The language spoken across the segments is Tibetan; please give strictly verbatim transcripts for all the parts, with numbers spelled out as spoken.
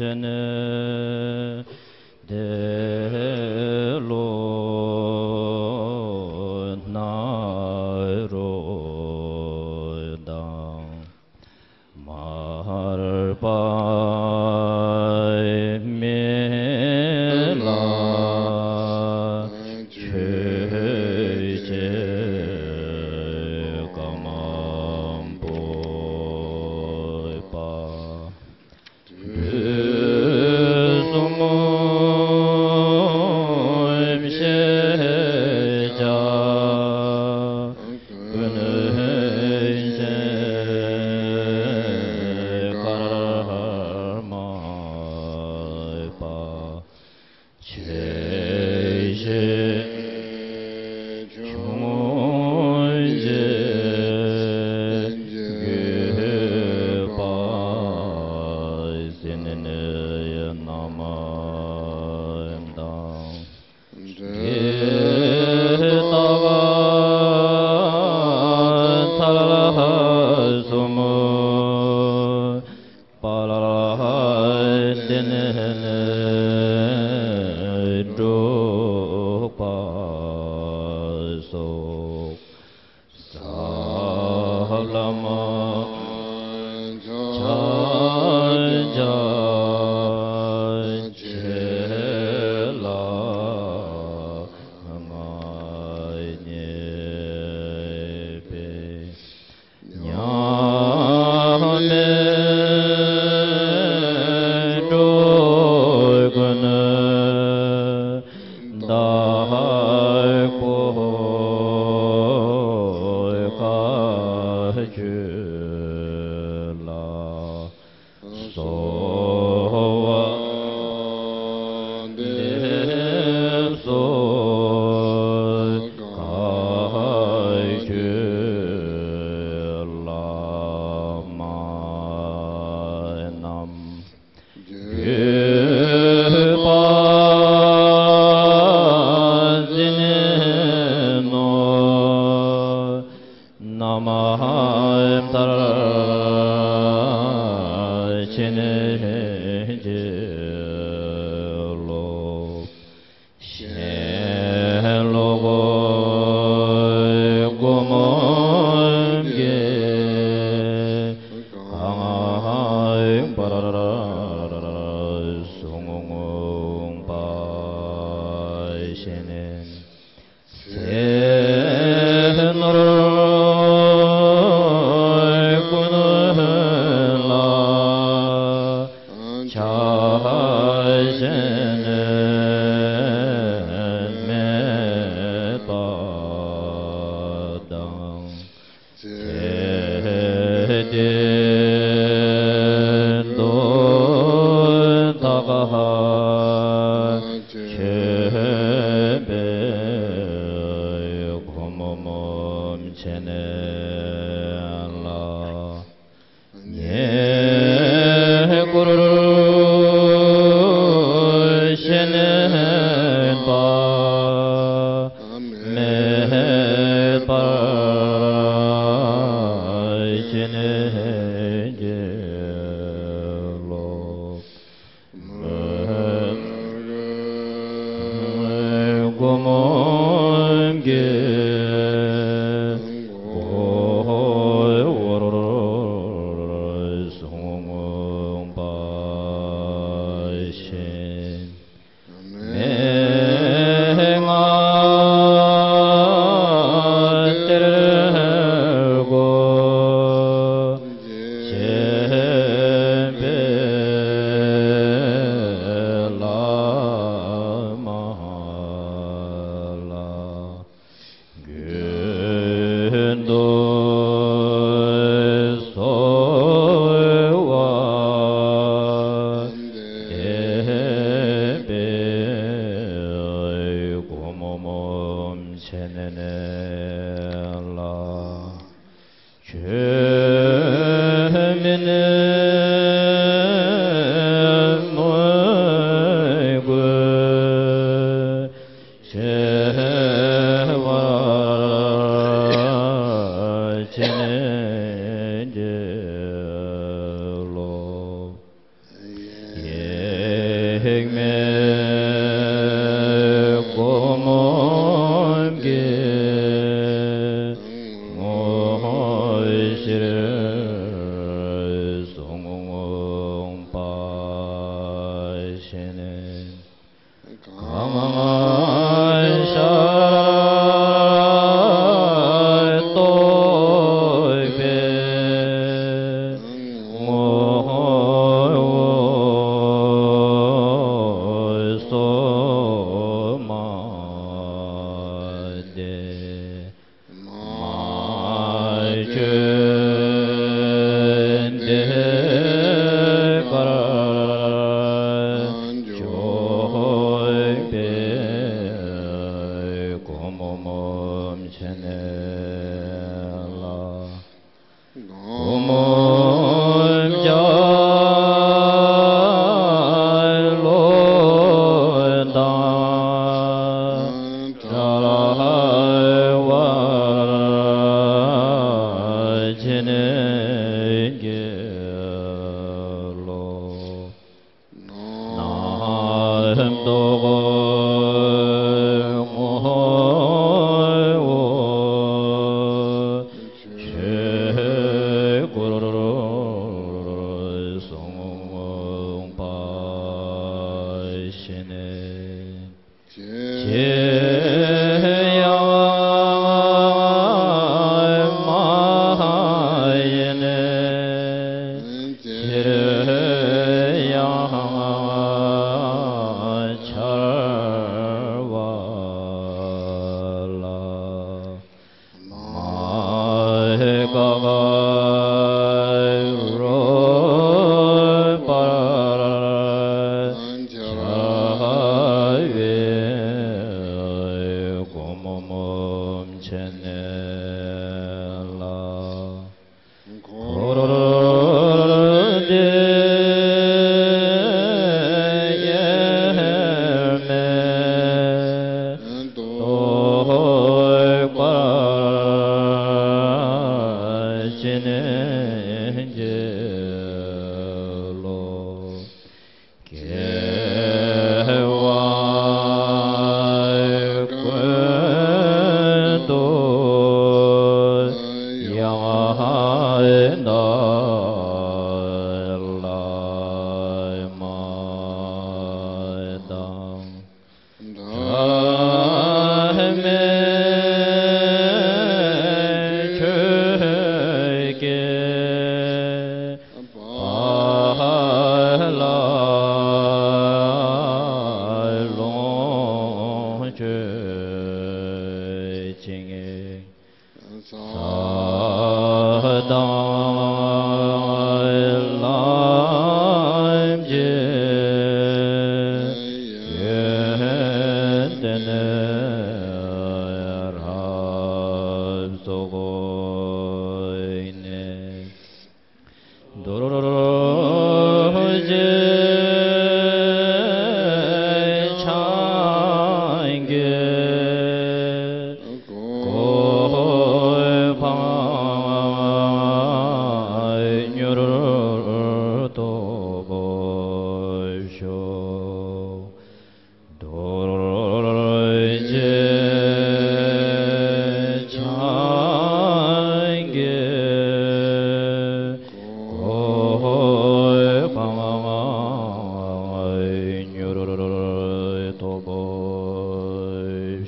ནི་འདི་ལོ་ནཱ་རོ་དང་། མར་པ་མི་ལ་ཆོས་རྗེ་ཀ་མ་པོ་པ། དུས་གསུམ་ཤེས་བྱ་ཀུན་གཞི་ཀརྨ་པ། ཆོས་རྗེ་འབྱུང་བཞི་བརྒྱུད་པ་ཟིན་ནས་རྣམ་དང་འདྲེས་ལྟ་བ་ཐ་གསུམ་པ་ལ་བརྟེན་ནས་འགྲུབ་པ་སོགས། ཟབ་ལམ་ཕྱག་རྒྱ་ཆེ་ལ་མངའ་བརྙེས་པའི་མཉམ་མེད་འགྲོ་ཀུན་བདག་པོ་བཀའ་ཆོས་ལ་གསོལ་བ་འདེབས་སོ། བཀའ་ཆོས་བླ་མ་རྣམས་བརྒྱུད་པ་ཟིན་ནོ། རྣམ་ཐར་ཆེན་གྱི་ལོ། ཞལ་ལུང་སྒོམ་གྱི་གང་བར་གསུངས་པ་བཞིན། ཚེ་ནོར་ཀུན་ལ་ཆགས་ཞེན་མེད་པ་དང་། ཚེ་འདིར་འདོད་ཐག་ཆོད་པའི་སྒོམ་བྱས་ནས་ལ། བསྙེན་བཀུར་ཞེན་པ་མེད་པར་བྱིན་གྱིས་རློབས། སྒོམ་གྱི་སྒོ་བོར་གསུངས་པ་བཞིན། མན་ངག་གཏེར་སྒོ་འབྱེད་པའི་བླ་མ་ལ། རྒྱུན་དུ་གསོལ་བ་འདེབས་པའི་སྒོམ་བྱས་ནས་ལ། ཆོས་མིན་མོས་གུས་བྱེད་པར་བྱིན་གྱིས་རློབས། ཡེ་ ཤར་རྟོགས་པའི་ངོ་བོ་སོ་མ་དེ། མ་བཅོས་འདི་ཀར་འཇོག་པའི་སྒོམ་བྱས་ནས་ལ། སྒོམ་བྱ་བློ་དང་བྲལ་བར་བྱས་ནས་དགེ་སློང་རྣམས་རྟོགས་ངོ་བོ་ཆོས་སྐུར་གསུངས་པ་བཞིན། ཅི་ཡང་མ་ཡིན། ཅིར་ཡང་འཆར་བ་ལ། མ་འགགས་རོལ་པར་འཆར་བའི་སྒོམ་བྱས་ནས་ལ། འཁོར་འདས་དབྱེར་མེད་རྟོགས་པར་བྱས་ནས་དགེ་སློང་སྐྱེ་བ་ཀུན་ཏུ་ཡང་དག་བླ་མ་དང་། བྲལ་མེད་ཆོས་ཀྱི་དཔལ་ལ་ལོངས་སྤྱོད་ཅིང་། ས་དང་ལམ་གྱི་ཡོན་ཏན་རབ་རྫོགས་ནས། རྡོ་རྗེ་འཆང་གི་གོ་འཕང་མྱུར་ཐོབ་ཤོག། རྡོ་རྗེ་འཆང་གི་གོ་འཕང་མྱུར་ཐོབ་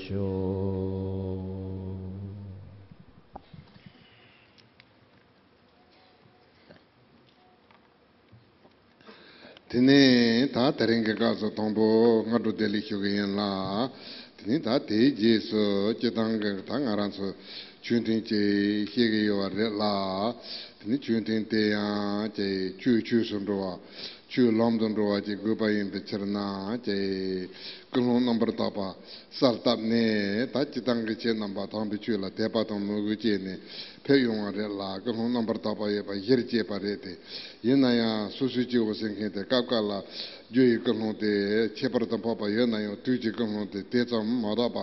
ཤོག། དེ་ནས་ད་དེ་རིང་གི་སྐབས་སུ་དང་པོ་སྔ་དྲོ་བདེ་ལེགས་ཞུ་གི་ཡིན་ལ། དེ་ནས་ད་དེའི་རྗེས་སུ་སྤྱིར་བཏང་གི་ད་ང་རང་ཚོ་ཆོས་ཐུན་ཅིག་བཤད་གི་ཡོད་པ་རེད་ལ། དེ་ནས་ཆོས་ཐུན་དེ་ཡང་ཅིག་ཆོས་ཆོས་སུ་འགྲོ་བ། ཆོས་ལམ་དུ་འགྲོ་བ་ཅིག་དགོས་པ་ཡིན་པའི་ཕྱིར་ན་ཅིག་ཀུན་སློང་རྣམ་པར་དག་པ་གསལ་བཏབ་ནས། ད་སྤྱིར་བཏང་གི་ཁྱེད་རྣམ་པ་དམ་པའི་ཆོས་ལ་དད་པ་དང་མོས་གུས་བསྐྱེད་ནས་ཕེབས་ཡོང་བ་རེད་ལ། ཀུན་སློང་རྣམ་པར་དག་པ་ཡོད་པ་གཞིར་བཅས་པ་རེད་དེ། ཡིན་ན་ཡང་སོ་སོའི་སྐྱེ་བོ་ཟེར་མཁན་དེ་སྐབས་འགའ་ལ་རྒྱུ་ཡི་ཀུན་སློང་དེ་ཁྱད་པར་དུ་འཕགས་པ་ཡོད་ན་ཡང་དུས་ཀྱི་ཀུན་སློང་དེ་དེ་ཙམ་མ་དག་པ་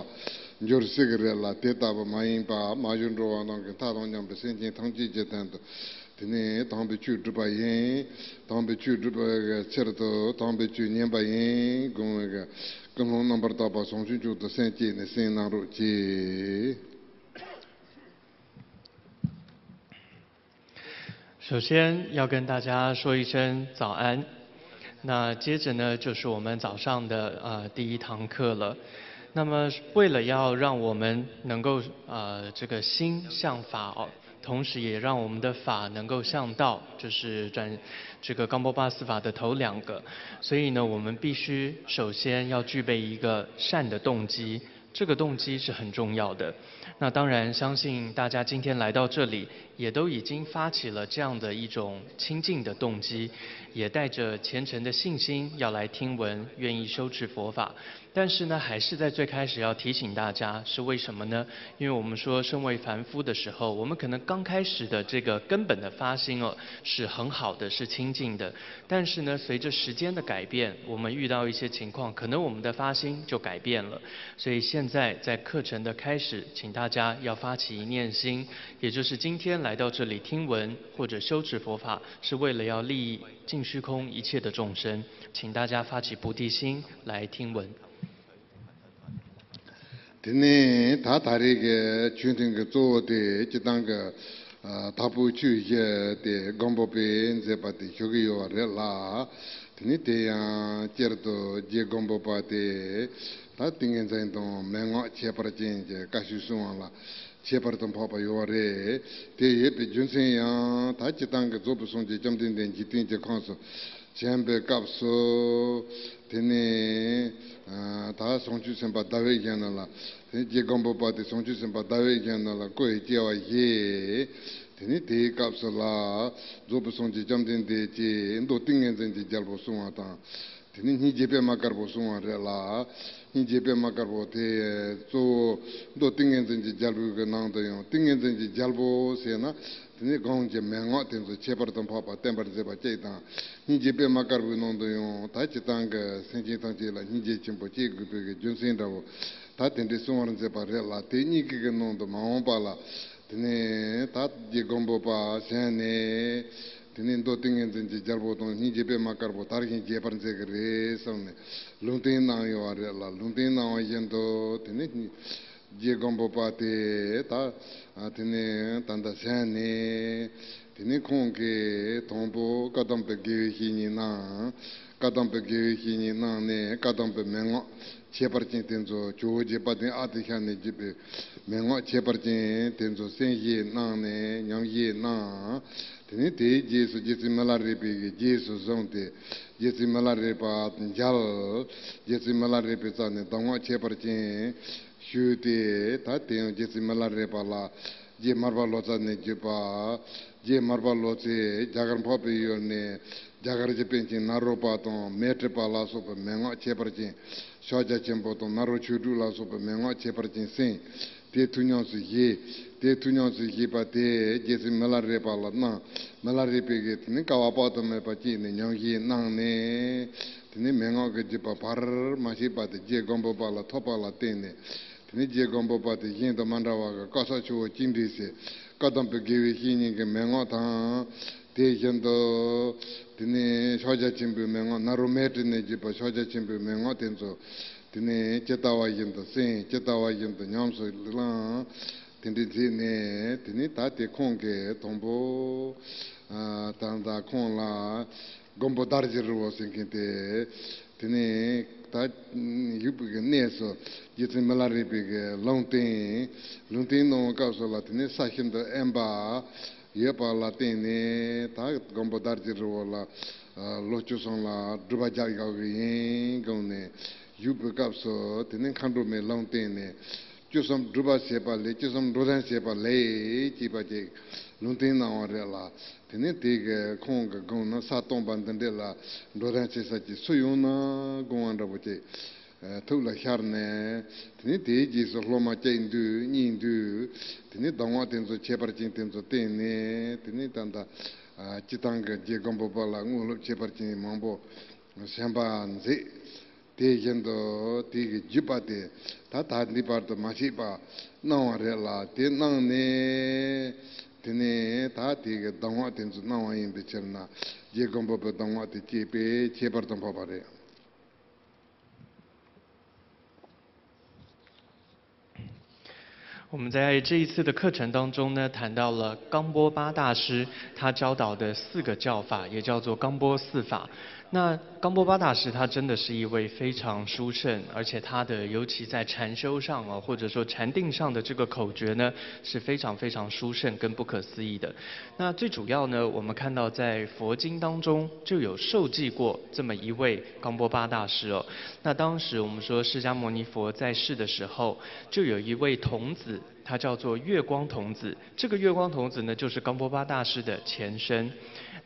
འགྱུར་སྲིད་ཀྱི་རེད་ལ། དེ་ལྟ་བུ་མ་ཡིན་པ་མ་གཞི་འགྲོ་བ་རྣམས་ཀྱི་མཐའ་དང་མཉམ་པའི་སེམས་ཅན་ཐམས་ཅད་ཀྱི་དོན་དུ། དེ་ནས་དམ་པའི་ཆོས་སྒྲུབ་པ་ཡིན། དམ་པའི་ཆོས་སྒྲུབ་པའི་ཕྱིར་དུ་དམ་པའི་ཆོས་ཉན་པ་ཡིན་དགོངས་པའི་ཀུན་སློང་རྣམ་པར་དག་པ་བྱང་ཆུབ་མཆོག་ཏུ་སེམས་བསྐྱེད་ནས་གསན་གནང་རོགས་གྱིས། 首先要跟大家说一声早安。那接着呢，就是我们早上的呃第一堂课了。那么为了要让我们能够呃这个心向法哦，同时也让我们的法能够向道，就是转这个 Gampopa 四法的头两个，所以呢，我们必须首先要具备一个善的动机。这个动机是很重要的。那当然，相信大家今天来到这里，也都已经发起了这样的一种亲近的动机，也带着虔诚的信心要来听闻，愿意修持佛法。但是呢，还是在最开始要提醒大家，是为什么呢？因为我们说身为凡夫的时候，我们可能刚开始的这个根本的发心哦，是很好的，是清净的。但是呢，随着时间的改变，我们遇到一些情况，可能我们的发心就改变了。所以现在在课程的开始，请大家要发起一念心，也就是今天来到这里听闻或者修持佛法，是为了要利益尽虚空一切的众生。请大家发起菩提心来听闻。 དེ་ནས་ད་ད་རེས་ཀྱི་ཆོས་ཐུན་གྱི་གཙོ་བོ་དེ་སྤྱི་བཏང་གི་ཨ་དྭགས་པོའི་ཆོས་བཞི་དེ་སྒམ་པོ་པས་མཛད་པ་དེ་ཞུ་གི་ཡོད་པ་རེད་ལ། དེ་ནས་དེ་ཡང་སྤྱིར་དུ་རྗེ་སྒམ་པོ་པ་དེ་ད་ཏིང་ངེ་འཛིན་དང་མན་ངག་ཁྱད་པར་ཅན་གྱི་བཀའ་ཆོས་གསུང་བ་ལ་ཁྱད་པར་དུ་འཕགས་པ་ཡོད་པ་རེད། དེ་ཡོད་པའི་རྒྱུ་མཚན་ཡང་ད་སྤྱི་བཏང་གི་རྫོགས་པའི་སངས་རྒྱས་བཅོམ་ལྡན་འདས་འཇིག་རྟེན་གྱི་ཁམས་སུ་བྱོན་པའི་སྐབས་སུ། དེ་ནས་ཨ་ད་བྱང་ཆུབ་སེམས་དཔའ་ཟླ་བའི་གཞོན་ནུ་ལ། དེ་ནས་རྗེ་སྒམ་པོ་པ་དེ་བྱང་ཆུབ་སེམས་དཔའ་ཟླ་བའི་གཞོན་ནུ་ལ་སྐུ་ཡི་སྐྱེ་བ་བཞེས། དེ་ནས་དེའི་སྐབས་སུ་ལ་རྫོགས་པའི་སངས་རྒྱས་བཅོམ་ལྡན་འདས་ཀྱིས་མདོ་ཏིང་ངེ་འཛིན་གྱི་རྒྱལ་པོ་གསུང་བ་དང་། དེ་ནས་སྙིང་རྗེ་པདྨ་དཀར་པོ་གསུང་བ་རེད་ལ། སྙིང་རྗེ་པདྨ་དཀར་པོ་དེ་གཙོ་བོ་མདོ་ཏིང་ངེ་འཛིན་གྱི་རྒྱལ་པོའི་གི་ནང་དུ་ཡང་ཏིང་ངེ་འཛིན་གྱི་རྒྱལ་པོ་ཟེར་ན། དེ་ནས་སྒོམ་གྱི་མན་ངག་དེ་ཚོ་ཁྱད་པར་དུ་འཕགས་པ་བསྟན་པར་མཛད་པ་གཅིག་དང་། སྙིང་རྗེ་པདྨ་དཀར་པོའི་ནང་དུ་ཡང་ད་སྤྱི་བཏང་གི་སེམས་ཅན་ཐམས་ཅད་ལ་སྙིང་རྗེ་ཆེན་པོ་སྐྱེ་དགོས་པའི་གི་རྒྱུ་མཚན་འདྲ་བོ་ད་དེ་འདྲའི་གསུང་བར་མཛད་པ་རེད་ལ། དེ་གཉིས་ཀའི་གི་ནང་དུ་མ་འོངས་པ་ལ་དེ་ནས་ད་རྗེ་སྒམ་པོ་པ་གཞན་ནས་དེ་ནས་མདོ་ཏིང་ངེ་འཛིན་གྱི་རྒྱལ་པོ་དང་སྙིང་རྗེ་པདྨ་དཀར་པོ་དར་ཞིང་རྒྱས་པར་མཛད་ཀྱི་རེད་བསམ་ནས་ལུང་བསྟན་གནང་ཡོད་པ་རེད་ལ། ལུང་བསྟན་གནང་བ་བཞིན་དུ་དེ་ནས། རྗེ་སྒམ་པོ་པ་དེ་ད་དེ་ནས་ད་ལྟ་གཞན་ནས་དེ་ནས་ཁོང་གིས་དང་པོ་བཀའ་གདམས་པའི་དགེ་བའི་བཤེས་གཉེན་གནང་། བཀའ་གདམས་པའི་དགེ་བའི་བཤེས་གཉེན་གནང་ནས་བཀའ་གདམས་པའི་མན་ངག་ཁྱད་པར་ཅན་དེ་ཚོ་ཇོ་བོ་རྗེ་དཔལ་ལྡན་ཨ་ཏི་ཤ་ནས་བརྒྱུད་པའི་མན་ངག་ཁྱད་པར་ཅན་དེ་ཚོ་གསན་བཞེས་གནང་ནས་ཉམས་བཞེས་གནང་། དེ་ནས་དེའི་རྗེས་སུ་རྗེ་བཙུན་མི་ལ་རས་པའི་གི་རྗེས་སུ་བཟུང་སྟེ་རྗེ་བཙུན་མི་ལ་རས་པ་མཇལ། རྗེ་བཙུན་མི་ལ་རས་པའི་རྩ་ནས་གདམས་ངག་ཁྱད་པར་ཅན། ཞུས་ཏེ་ད་དེ་ཡང་རྗེ་བཙུན་མི་ལ་རས་པ་ལ་རྗེ་མར་པ་ལོ་ཙཱ་ནས་བརྒྱུད་པ། རྗེ་མར་པ་ལོ་ཙཱས་རྒྱ་གར་འཕགས་པའི་ཡུལ་ནས་རྒྱ་གར་གྱི་པཎ་ཆེན་ནཱ་རོ་པ་དང་མཻ་ཏྲི་པ་ལ་སོགས་པའི་མན་ངག་ཁྱད་པར་ཅན། ཕྱག་རྒྱ་ཆེན་པོ་དང་ནཱ་རོ་ཆོས་དྲུག་ལ་སོགས་པའི་མན་ངག་ཁྱད་པར་ཅན་གསན། དེ་ཐུགས་ཉམས་སུ་བཞེས། དེ་ཐུགས་ཉམས་སུ་བཞེས་པ་དེ་རྗེ་བཙུན་མི་ལ་རས་པ་ལ་གནང་། མི་ལ་རས་པས་གི་དེ་ནི་དཀའ་བ་དཔག་ཏུ་མེད་པ་སྤྱད་ནས་ཉམས་བཞེས་གནང་ནས། དེ་ནས་མན་ངག་གི་བརྒྱུད་པ་བར་མ་ཆད་པ་དེ་རྗེ་སྒམ་པོ་པ་ལ་ཐོབ་པ་ལ་བརྟེན་ནས། དེ་ནས་རྗེ་སྒམ་པོ་པ་དེ་གཞན་དང་མ་འདྲ་བ་གི་བཀའ་ཕྱག་ཆུ་བོ་གཅིག་འདྲེས་སའི་བཀའ་གདམས་པའི་དགེ་བའི་བཤེས་གཉེན་གྱི་མན་ངག་དང་། དེ་བཞིན་དུ་དེ་ནས་ཕྱག་རྒྱ་ཆེན་པོའི་མན་ངག་ནཱ་རོ་མཻ་ཏྲི་ནས་བརྒྱུད་པ་ཕྱག་རྒྱ་ཆེན་པོའི་མན་ངག་དེ་ཚོ་དེ་ནས་ཇི་ལྟ་བ་བཞིན་དུ་གསན། ཇི་ལྟ་བ་བཞིན་དུ་ཉམས་སུ་བླངས། དེ་འདྲའི་མཛད་ནས་དེ་ནས་ད་དེ་ཁོང་གིས་དང་པོ་ཨ་ད་ལྟ་ཁོང་ལ་མགོན་པོ་དར་གྱི་རི་བོ་ཟེར་མཁན་དེ། དེ་ནས་ད་བཞུགས་པའི་གནས་སུ་རྗེ་བཙུན་མི་ལ་རས་པའི་གི་ལུང་བསྟན། ལུང་བསྟན་གནང་བའི་སྐབས་སུ་ལ་དེ་ནས་ས་ཤིན་ཏུ་དབེན་པ་ཡོད་པ་ལ་བརྟེན་ནས། ད་མགོན་པོ་དར་གྱི་རི་བོ་ལ་ལོ་བཅུ་གསུམ་ལ་སྒྲུབ་པ་རྒྱག་ཡག་གི་ཡིན་དགོངས་ནས་བཞུགས་པའི་སྐབས་སུ། དེ་ནས་མཁའ་འགྲོ་མའི་ལུང་བསྟན་ནས། བཅུ་གསུམ་སྒྲུབ་པ་བྱེད་པ་ལས། བཅུ་གསུམ་འགྲོ་དོན་བྱེད་པ་ལས་ཅེས་པ་ཅིག་ལུང་བསྟན་གནང་བ་རེད་ལ། དེ་ནས་དེ་གི་ཁོང་གི་དགོངས་ན་ས་སྟོང་པ་འདི་འདྲས་ལ་འགྲོ་དོན་བྱེད་ས་ཅིག་སུ་ཡོང་ན་དགོངས་པ་འདྲ་པོ་ཅིག་ཐུགས་ལ་ཤར་ནས། དེ་ནས་དེའི་རྗེས་སུ་སློབ་མ་གཅིག་འདུས་གཉིས་འདུས། དེ་ནས་གདམས་ངག་དེ་ཚོ་ཁྱད་པར་ཅན་དེ་ཚོ་བསྟན་ནས། དེ་ནས་ད་ལྟ་སྤྱི་བཏང་གི་རྗེ་སྒམ་པོ་པ་ལ་དངོས་སློབ་ཁྱད་པར་ཅན་མང་པོ་གསན་པ་མཛད། དེ་བཞིན་དུ་དེ་གི་བརྒྱུད་པ་དེ་ད་ད་འདི་བར་དུ་མ་ཆད་པ་གནང་བ་རེད་ལ། དེ་གནང་ནས་དེ་ནས་ད་དེ་གི་གདམས་ངག་དེ་ཚོ་གནང་བ་ཡིན་པའི་ཕྱིར་ན། རྗེ་སྒམ་པོ་པའི་གདམས་ངག་དེ་བཅས་པས་ཁྱད་པར་དུ་འཕགས་པ་རེད། 我们在这一次的课程当中呢，谈到了冈波巴大师他教导的四个教法，也叫做冈波四法。那冈波巴大师他真的是一位非常殊胜，而且他的尤其在禅修上啊，或者说禅定上的这个口诀呢，是非常非常殊胜跟不可思议的。那最主要呢，我们看到在佛经当中就有受记过这么一位冈波巴大师哦。那当时我们说释迦牟尼佛在世的时候，就有一位童子，他叫做月光童子。这个月光童子呢，就是冈波巴大师的前身。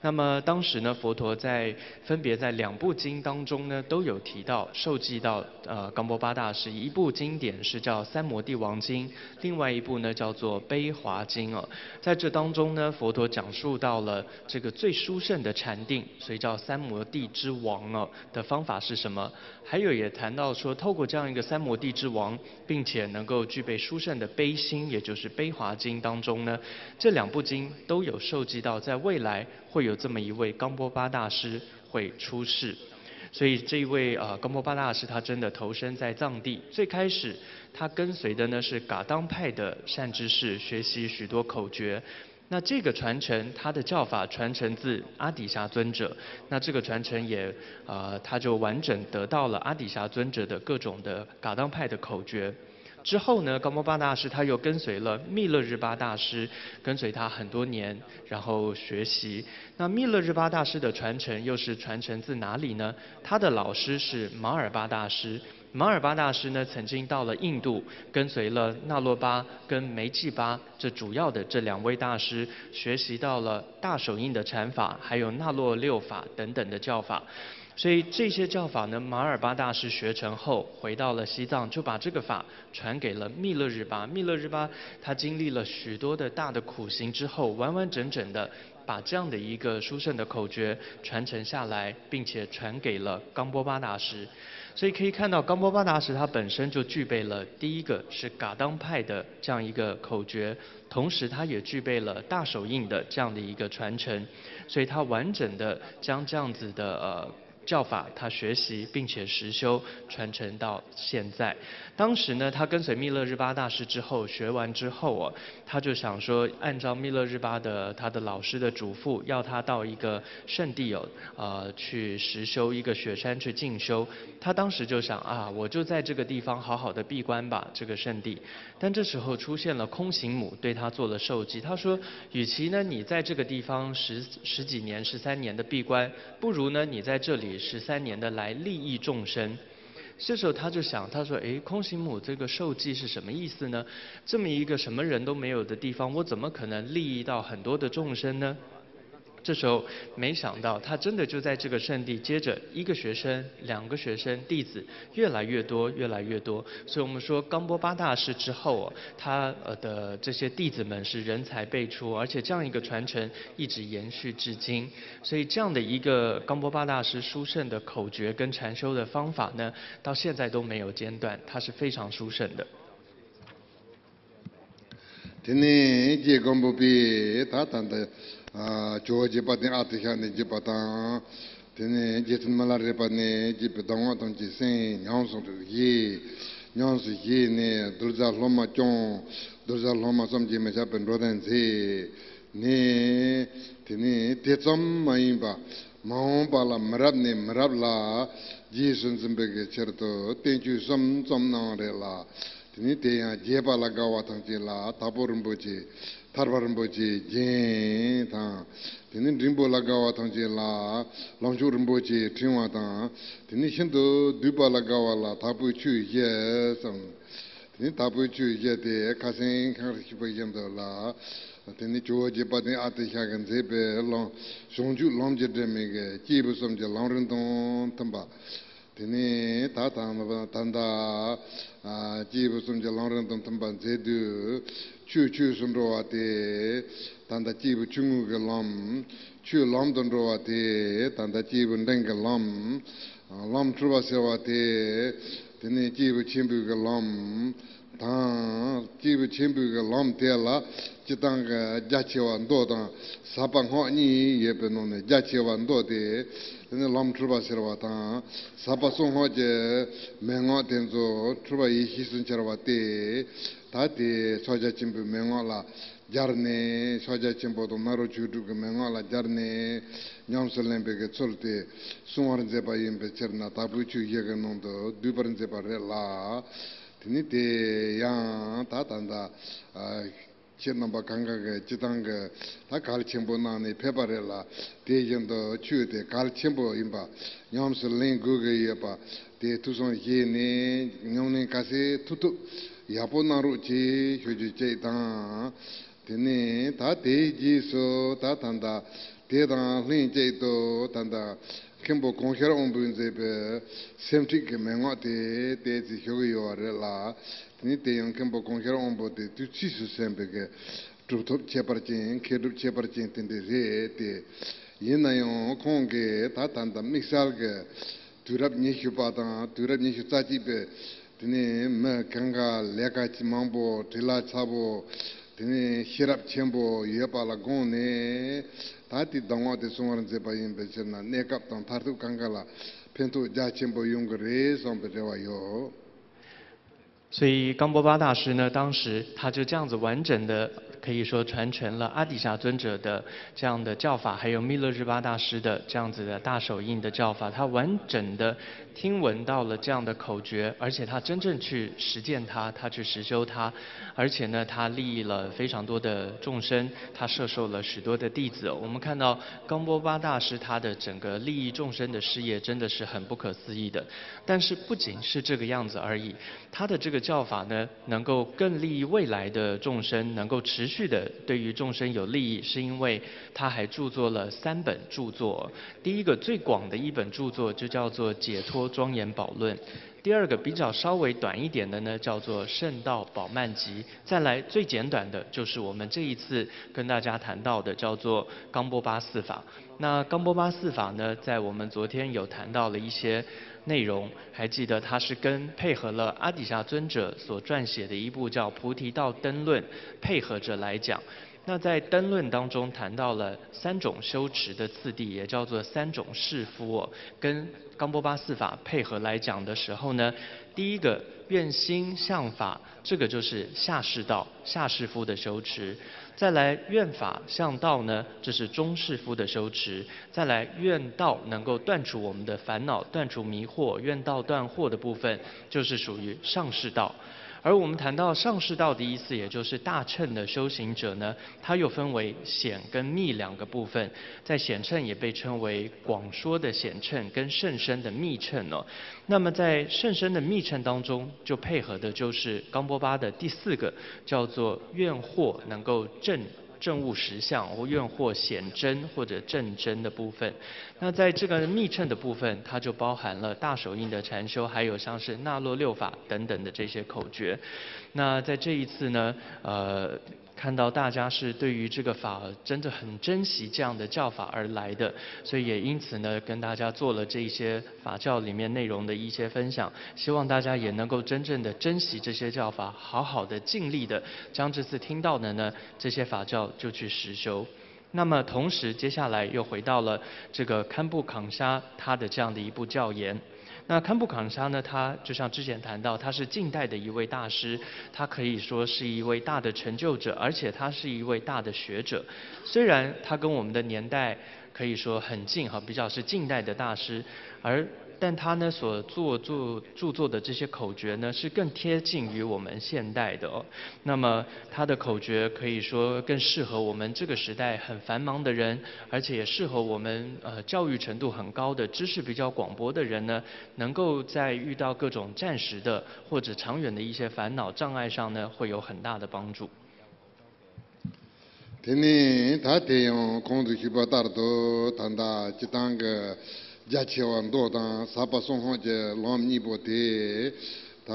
那么当时呢，佛陀在分别在两部经当中呢，都有提到受记到呃冈波巴大师。一部经典是叫《三摩地王经》，另外一部呢叫做《悲华经》哦。在这当中呢，佛陀讲述到了这个最殊胜的禅定，所以叫三摩地之王哦的方法是什么？还有也谈到说，透过这样一个三摩地之王，并且能够具备殊胜的悲心，也就是《悲华经》当中呢，这两部经都有受记到，在未来会有这么一位冈波巴大师会出世。所以这一位呃冈波巴大师，他真的投身在藏地。最开始他跟随的呢是噶当派的善知识，学习许多口诀。那这个传承，他的教法传承自阿底峡尊者。那这个传承也呃，他就完整得到了阿底峡尊者的各种的噶当派的口诀。之后呢，冈波巴大师他又跟随了密勒日巴大师，跟随他很多年，然后学习。那密勒日巴大师的传承又是传承自哪里呢？他的老师是马尔巴大师。马尔巴大师呢，曾经到了印度，跟随了那洛巴跟梅济巴这主要的这两位大师，学习到了大手印的禅法，还有那洛六法等等的教法。所以这些教法呢，马尔巴大师学成后，回到了西藏，就把这个法传给了密勒日巴。密勒日巴他经历了许多的大的苦行之后，完完整整的把这样的一个殊胜的口诀传承下来，并且传给了冈波巴大师。所以可以看到，冈波巴大师他本身就具备了第一个是噶当派的这样一个口诀，同时他也具备了大手印的这样的一个传承，所以他完整的将这样子的呃教法他学习并且实修，传承到现在。当时呢，他跟随密勒日巴大师之后学完之后哦，他就想说，按照密勒日巴的他的老师的嘱咐，要他到一个圣地哦，呃，去实修一个雪山去进修。他当时就想啊，我就在这个地方好好的闭关吧，这个圣地。但这时候出现了空行母，对他做了授记。他说，与其呢你在这个地方十十几年、十三年的闭关，不如呢你在这里十三年的来利益众生。这时候他就想，他说：“诶，空行母这个授记是什么意思呢？这么一个什么人都没有的地方，我怎么可能利益到很多的众生呢？”这时候没想到，他真的就在这个圣地，接着一个学生、两个学生、弟子越来越多，越来越多。所以我们说，冈波巴大师之后啊，他呃的这些弟子们是人才辈出，而且这样一个传承一直延续至今。所以这样的一个冈波巴大师殊胜的口诀跟禅修的方法呢，到现在都没有间断，它是非常殊胜的。དེ་ནས་རྗེ་སྒམ་པོ་པས་ད་ད་ལྟ་ཇོ་བོ་རྗེ་དཔལ་ལྡན་ཨ་ཏི་ཤ་ནས་བརྒྱུད་པ་དང་། དེ་ནས་རྗེ་བཙུན་མི་ལ་རས་པ་ནས་བརྒྱུད་པའི་གདམས་ངག་ཐམས་ཅད་གསན། ཉམས་སུ་བཞེས། ཉམས་སུ་བཞེས་ནས་གདུལ་བྱ་སློབ་མ་སྐྱོང་། གདུལ་བྱ་སློབ་མ་བསམ་གྱིས་མི་ཁྱབ་པའི་འགྲོ་དོན་མཛད་ནས། དེ་ནས་དེ་ཙམ་མ་ཡིན་པ། མ་འོངས་པ་ལ་མི་རབས་ནས་མི་རབས་ལ་རྗེས་སུ་འཛིན་པའི་གི་ཕྱིར་དུ་བསྟན་བཅོས་གསུམ་བརྩམས་གནང་རེད་ལ། དེ་ནས་དེ་ཡང་རྒྱས་པ་ལ་དགའ་བ་ཐམས་ཅད་ལ་དྭགས་པོ་རིན་པོ་ཆེ་ཐར་པ་རིན་པོ་ཆེའི་རྒྱན་དང་། དེ་ནས་འབྲིང་པོ་ལ་དགའ་བ་ཐམས་ཅད་ལ་ལམ་མཆོག་རིན་པོ་ཆེའི་ཕྲེང་བ་དང་། དེ་ནས་ཤིན་ཏུ་བསྡུས་པ་ལ་དགའ་བ་ལ་དྭགས་པོའི་ཆོས་བཞི་གསུམ། དེ་ནས་དྭགས་པོའི་ཆོས་བཞི་དེ་ཁ་སང་གང་རེ་ཞུས་པ་བཞིན་དུ་ལ། དེ་ནས་ཇོ་བོ་རྗེ་དཔལ་ལྡན་ཨ་ཏི་ཤ་གིས་མཛད་པའི་ལམ་བྱང་ཆུབ་ལམ་གྱི་སྒྲོན་མེ་གི་སྐྱེས་བུ་གསུམ་གྱི་ལམ་རིམ་དང་མཐུན་པ། དེ་ནས་ད་ད་ད་ལྟ་ཨ་སྐྱེས་བུ་གསུམ་གྱི་ལམ་རིམ་དང་མཐུན་པ་མཛད་དུས། ཆོས་ཆོས་སུ་འགྲོ་བ་དེ་ད་ལྟ་སྐྱེས་བུ་ཆུང་ངུ་གི་ལམ། ཆོས་ལམ་དུ་འགྲོ་བ་དེ་ད་ལྟ་སྐྱེས་བུ་འབྲིང་གི་ལམ། ལམ་འཁྲུལ་བ་ཟེར་བ་དེ་དེ་ནས་སྐྱེས་བུ་ཆེན་པོའི་གི་ལམ་དང་། སྐྱེས་བུ་ཆེན་པོའི་གི་ལམ་དེ་ལ་སྤྱིར་བཏང་གི་རྒྱ་ཆེ་བ་མདོ་དང་ཟབ་པ་སྔགས་གཉིས་ཡོད་པའི་ནང་ནས་རྒྱ་ཆེ་བ་མདོ་དེ། དེ་ནས་ལམ་འཁྲུལ་པ་ཟེར་བ་དང་ཟབ་པ་གསང་སྔགས་ཀྱི་མན་ངག་དེ་ཚོ་འཁྲུལ་པ་ཡེ་ཤེས་སུ་འཆར་བ་སྟེ། ད་དེ་ཕྱག་རྒྱ་ཆེན་པོའི་མན་ངག་ལ་སྦྱར་ནས། ཕྱག་རྒྱ་ཆེན་པོ་དང་ནཱ་རོ་ཆོས་དྲུག་གི་མན་ངག་ལ་སྦྱར་ནས་ཉམས་སུ་ལེན་པའི་གི་ཚུལ་དེ་གསུང་བར་མཛད་པ་ཡིན་པའི་ཕྱིར་ན། དྭགས་པོའི་ཆོས་བཞི་གི་ནང་དུ་བསྡུས་པར་མཛད་པ་རེད་ལ། དེ་ནི་དེ་ཡང་ད་ད་ལྟ་ཨ་ཁྱེད་རྣམ་པ་གང་ག་གི་སྤྱི་བཏང་གི་ད་གལ་ཆེན་པོ་གནང་ནས་ཕེབས་པ་རེད་ལ། དེ་བཞིན་དུ་ཆོས་དེ་གལ་ཆེན་པོ་ཡིན་པ། ཉམས་སུ་ལེན་དགོས་ཀྱི་ཡོད་པ་དེ་ཐུགས་བསམ་བཞེས་ནས་ཉམས་ལེན་ག་ཚོད་ཐུབ་ཐུབ་ཡག་པོ་གནང་རོགས་གྱིས་ཞུ་རྒྱུ་གཅིག་དང་། དེ་ནས་ད་དེའི་རྗེས་སུ་ད་ད་ལྟ་དེ་དང་ལྷན་ཅིག་ཏུ་ད་ལྟ་མཁན་པོ་གོང་ཤར་དབང་པོས་མཛད་པའི་སེམས་ཁྲིད་ཀྱི་མན་ངག་དེ་ཏོག་ཙམ་ཞུ་གི་ཡོད་པ་རེད་ལ། དེ་ནི་དེ་ཡང་མཁན་པོ་གོང་ཤར་དབང་པོ་དེ་དུས་ཚིགས་སུ་གསན་པའི་གི་གྲུབ་ཐོབ་ཁྱད་པར་ཅན། མཁས་གྲུབ་ཁྱད་པར་ཅན་དེ་འདྲ་རེད་དེ། ཡིན་ན་ཡང་ཁོང་གིས་ད་ད་ལྟ་དམིགས་བསལ་གྱི་དུས་རབས་ཉི་ཤུ་པ་དང་དུས་རབས་ཉི་ཤུ་རྩ་གཅིག་པའི་དེ་ནས་མི་གང་ག་ལས་ཀ་མང་པོ་བྲེལ་བ་ཚ་པོ། དེ་ནས་ཤེས་རབ་ཆེན་པོ་ཡོད་པ་ལ་དགོངས་ནས། ད་དེ་གདམས་ངག་དེ་གསུང་བར་མཛད་པ་ཡིན་པའི་ཕྱིར་ན། གནས་སྐབས་དང་མཐར་ཐུག་གང་ག་ལ་ཕན་ཐོགས་རྒྱ་ཆེན་པོ་ཡོང་གི་རེད་བསམ་པའི་རེ་བ་ཡོད། 所以冈波巴大师呢，当时他就这样子完整的，可以说传承了阿底峡尊者的这样的教法，还有密勒日巴大师的这样子的大手印的教法，他完整的听闻到了这样的口诀，而且他真正去实践它，他去实修它，而且呢，他利益了非常多的众生，他摄受了许多的弟子。我们看到冈波巴大师他的整个利益众生的事业真的是很不可思议的。但是不仅是这个样子而已，他的这个教法呢，能够更利益未来的众生，能够持续的对于众生有利益，是因为他还著作了三本著作。第一个最广的一本著作就叫做《解脱庄严宝论》，第二个比较稍微短一点的呢，叫做《圣道宝曼集》。再来最简短的就是我们这一次跟大家谈到的，叫做《冈波巴四法》。那《冈波巴四法》呢，在我们昨天有谈到了一些内容，还记得它是跟配合了阿底峡尊者所撰写的一部叫《菩提道灯论》配合着来讲。那在灯论当中谈到了三种修持的次第，也叫做三种士夫哦，跟冈波巴四法配合来讲的时候呢，第一个愿心向法，这个就是下士道，下士夫的修持。再来愿法向道呢，这是中士夫的修持。再来愿道能够断除我们的烦恼，断除迷惑，愿道断惑的部分就是属于上士道。而我们谈到上士道的意思，也就是大乘的修行者呢，它又分为显跟密两个部分。在显乘也被称为广说的显乘跟甚深的密乘哦。那么在甚深的密乘当中，就配合的就是冈波巴的第四个，叫做愿惑能够证证悟实相，或愿惑显真或者证真的部分。那在这个密乘的部分，它就包含了大手印的禅修，还有像是那洛六法等等的这些口诀。那在这一次呢，呃。看到大家是对于这个法真的很珍惜这样的教法而来的，所以也因此呢，跟大家做了这一些法教里面内容的一些分享。希望大家也能够真正的珍惜这些教法，好好的尽力的将这次听到的呢这些法教就去实修。那么同时，接下来又回到了这个堪布坎沙他的这样的一部教言。那堪布坎沙呢，他就像之前谈到，他是近代的一位大师，他可以说是一位大的成就者，而且他是一位大的学者。虽然他跟我们的年代可以说很近哈，比较是近代的大师，而但他呢所做著著作的这些口诀呢，是更贴近于我们现代的哦。那么他的口诀可以说更适合我们这个时代很繁忙的人，而且也适合我们呃教育程度很高的、知识比较广博的人呢，能够在遇到各种暂时的或者长远的一些烦恼障碍上呢，会有很大的帮助。 དེ་ནས་ད་དེ་ཡང་གོང་དུ་ཞུས་པ་ལྟར་དུ་ད་ལྟ་སྤྱི་བཏང་གི་རྒྱ་ཆེ་བ་མདོ་དང་ཟབ་པ་གསང་སྔགས་ཀྱི་ལམ་གཉིས་པོ་དེ། ད་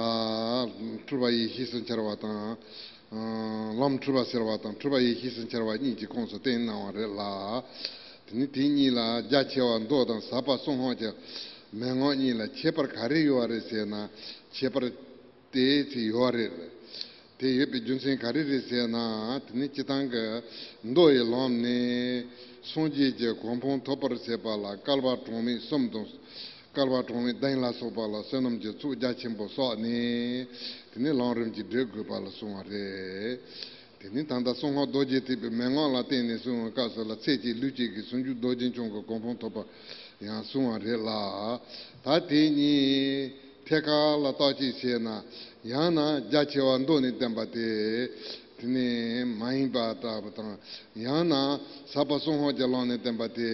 འཁྲུལ་པ་ཡེ་ཤེས་སུ་འཆར་བ་དང་། ལམ་འཁྲུལ་པ་སེལ་བ་དང་འཁྲུལ་པ་ཡེ་ཤེས་སུ་འཆར་བ་གཉིས་ཀྱི་ཁོངས་སུ་བསྟན་གནང་བ་རེད་ལ། དེ་ནི་དེ་གཉིས་ལ་རྒྱ་ཆེ་བ་མདོ་དང་ཟབ་པ་གསང་སྔགས་ཀྱི་མན་ངག་གཉིས་ལ་ཁྱད་པར་ག་རེ་ཡོད་རེད་ཟེར་ན། ཁྱད་པར་དེ་ཚོ་ཡོད་རེད། དེ་ཡོད་པའི་རྒྱུ་མཚན་ག་རེ་རེད་ཟེར་ན། དེ་ནི་སྤྱིར་བཏང་གི་མདོ་ཡི་ལམ་ནས་སངས་རྒྱས་ཀྱི་གོ་འཕང་ཐོབ་པར་བྱེད་པ་ལ་བསྐལ་པ་གྲངས་མེད་གསུམ་དང་། བསྐལ་པ་གྲངས་མེད་བདུན་ལ་སོགས་པ་ལ་བསོད་ནམས་ཀྱི་ཚོགས་རྒྱ་ཆེན་པོ་བསགས་ནས། དེ་ནི་ལམ་རིམ་གྱིས་བགྲོད་དགོས་པ་ལ་གསུངས་པ་རེད། དེ་ནི་ད་ལྟ་གསང་སྔགས་རྡོ་རྗེ་ཐེག་པའི་མན་ངག་ལ་བརྟེན་ནས་གསུངས་པའི་སྐབས་སུ་ལ་ཚེ་གཅིག་ལུས་གཅིག་གིས་ཟུང་འཇུག་རྡོ་རྗེ་འཆང་གི་གོ་འཕང་ཐོབ་པ་ཡང་གསུངས་པ་རེད་ལ། ད་དེ་གཉིས་ཐད་ཀར་ལ་བརྟག་དཔྱད་བྱས་ན། ཡང་ན་རྒྱ་ཆེ་བ་མདོ་ནས་བསྟན་པ་དེ། དེ་ནི་མ་ཡིན་པ་ལྟ་བུ་དང་། ཡང་ན་ཟབ་པ་གསང་སྔགས་ཀྱི་ལམ་ནས་བསྟན་པ་དེ།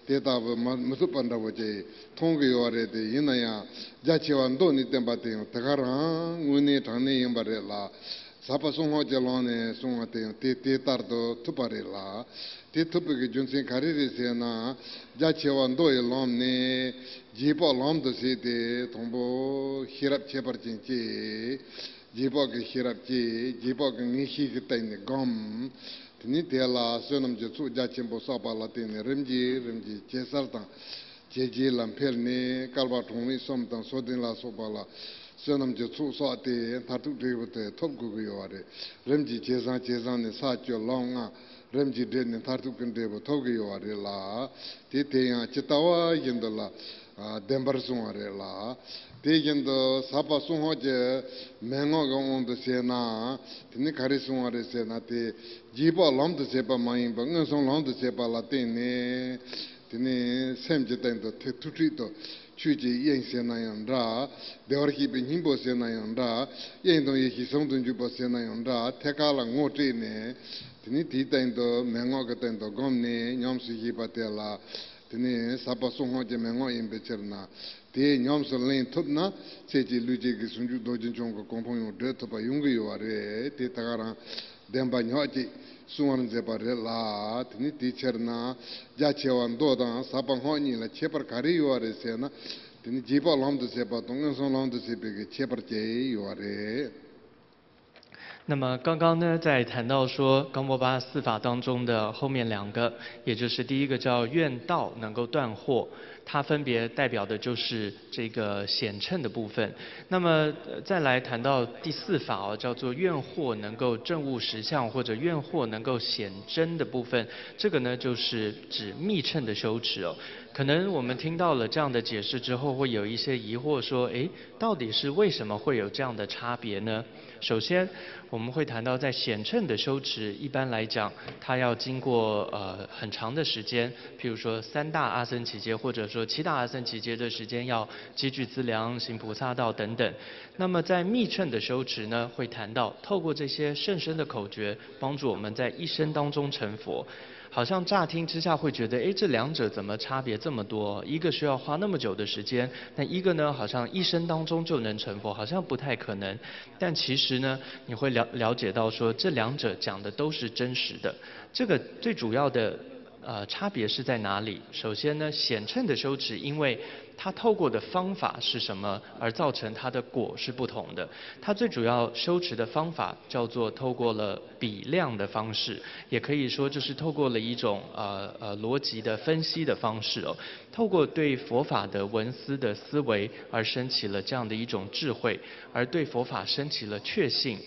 དེ་ལྟ་བུ་མ་མི་ཐུབ་པ་འདྲ་བོ་ཅིག་མཐོང་གི་ཡོད་པ་རེད་དེ། ཡིན་ན་ཡང་རྒྱ་ཆེ་བ་མདོ་ནས་བསྟན་པ་དེ་ཡང་དེ་ག་རང་དངོས་གནས་དྲང་གནས་ཡིན་པ་རེད་ལ། ཟབ་པ་གསང་སྔགས་ཀྱི་ལམ་ནས་གསུངས་པ་དེ་ཡང་དེ་དེ་ལྟར་དུ་ཐུབ་པ་རེད་ལ། དེ་ཐུབ་པའི་གི་རྒྱུ་མཚན་ག་རེ་རེད་ཟེར་ན། རྒྱ་ཆེ་བ་མདོ་ཡི་ལམ་ནས་རྗེས་དཔག་ལམ་དུ་བྱས་ཏེ། དང་པོ་ཤེས་རབ་ཁྱད་པར་ཅན་སྐྱེ། རྗེས་དཔག་གི་ཤེས་རབ་སྐྱེ། རྗེས་དཔག་གི་ངེས་ཤེས་ཀྱི་སྟེང་ནས་སྒོམ། དེ་ནས་དེ་ལ་བསོད་ནམས་ཀྱི་ཚོགས་རྒྱ་ཆེན་པོ་བསགས་པ་ལ་བརྟེན་ནས་རིམ་གྱིས་རིམ་གྱིས་ཇེ་གསལ་དང་ཇེ་རྒྱས་ལ་འཕེལ་ནས། བསྐལ་པ་གྲངས་མེད་གསུམ་དང་སོ་བདུན་ལ་སོགས་པ་ལ་བསོད་ནམས་ཀྱི་ཚོགས་བསགས་ཏེ། མཐར་ཐུག་འབྲས་བུ་དེ་ཐོབ་དགོས་ཀྱི་ཡོད་པ་རེད། རིམ་གྱིས་ཇེ་བཟང་ཇེ་བཟང་ནས་ས་བཅུ་ལམ་ལྔ། རིམ་གྱིས་བགྲོད་ནས་མཐར་ཐུག་གི་འབྲས་བུ་ཐོབ་ཀྱི་ཡོད་པ་རེད་ལ། དེ་དེ་ཡང་ཇི་ལྟ་བ་བཞིན་དུ་ལ་ཨ་བདེན་པར་གསུངས་པ་རེད་ལ། དེ་བཞིན་དུ་ཟབ་པ་གསང་སྔགས་ཀྱི་མན་ངག་གི་དབང་དུ་བྱས་ན། དེ་ནི་ག་རེ་གསུངས་པ་རེད་ཟེར་ན། དེ་རྗེས་དཔག་ལམ་དུ་བྱས་པ་མ་ཡིན་པར་མངོན་སུམ་ལམ་དུ་བྱས་པ་ལ་བརྟེན་ནས། དེ་ནི་སེམས་ཀྱི་སྟེང་དུ་ཐུགས་ཐུགས་ཁྲིད་དུ་ཆོས་ཀྱི་དབྱིངས་ཟེར་ན་ཡང་འདྲ། བདེ་བར་གཤེགས་པའི་སྙིང་པོ་ཟེར་ན་ཡང་འདྲ། དབྱིངས་དང་ཡེ་ཤེས་ཟུང་དུ་འཇུག་པ་ཟེར་ན་ཡང་འདྲ། ཐད་ཀར་ལ་ངོ་སྤྲད་ནས། དེ་ནི་དེའི་སྟེང་དུ་མན་ངག་གི་སྟེང་དུ་བསྒོམས་ནས་ཉམས་སུ་བཞེས་པ་དེ་ལ། དེ་ནི་ཟབ་པ་གསང་སྔགས་ཀྱི་མན་ངག་ཡིན་པའི་ཕྱིར་ན། དེ་ཉམས་སུ་ལེན་ཐུབ་ན། ཚེ་གཅིག་ལུས་གཅིག་གིས་ཟུང་འཇུག་རྡོ་རྗེ་འཆང་གི་གོ་འཕང་ཡང་བགྲོད་ཐུབ་པ་ཡོང་གི་ཡོད་པ་རེད། དེ་ད་ག་རང་བདེན་པ་ཉག་གཅིག་གསུང་བར་མཛད་པ་རེད་ལ། དེ་ནི་དེའི་ཕྱིར་ན་རྒྱ་ཆེ་བ་མདོ་དང་ཟབ་པ་སྔགས་གཉིས་ལ་ཁྱད་པར་ག་རེ་ཡོད་པ་རེད་ཟེར་ན། དེ་ནི་རྗེས་དཔག་ལམ་དུ་བྱེད་པ་དང་མངོན་སུམ་ལམ་དུ་བྱེད་པའི་གི་ཁྱད་པར་གྱིས་ཡོད་པ་རེད།那么刚刚呢，在谈到说冈波巴四法当中的后面两个，也就是第一个叫愿道能够断惑，它分别代表的就是这个显称的部分。那么再来谈到第四法哦，叫做愿惑能够证悟实相，或者愿惑能够显真的部分，这个呢就是指密乘的修持哦。可能我们听到了这样的解释之后，会有一些疑惑，说，诶，到底是为什么会有这样的差别呢？首先，我们会谈到在显乘的修持，一般来讲，它要经过呃很长的时间，譬如说三大阿僧祇劫，或者说七大阿僧祇劫的时间，要积聚资粮、行菩萨道等等。那么在密乘的修持呢，会谈到透过这些甚深的口诀，帮助我们在一生当中成佛。好像乍听之下会觉得，诶，这两者怎么差别这么多？一个需要花那么久的时间，那一个呢，好像一生当中就能成佛，好像不太可能。但其实呢，你会了了解到说，这两者讲的都是真实的。这个最主要的呃差别是在哪里？首先呢，显乘的修持，因为它透过的方法是什么，而造成它的果是不同的。它最主要修持的方法叫做透过了比量的方式，也可以说就是透过了一种呃呃逻辑的分析的方式哦，透过对佛法的文思的思维而升起了这样的一种智慧，而对佛法升起了确信。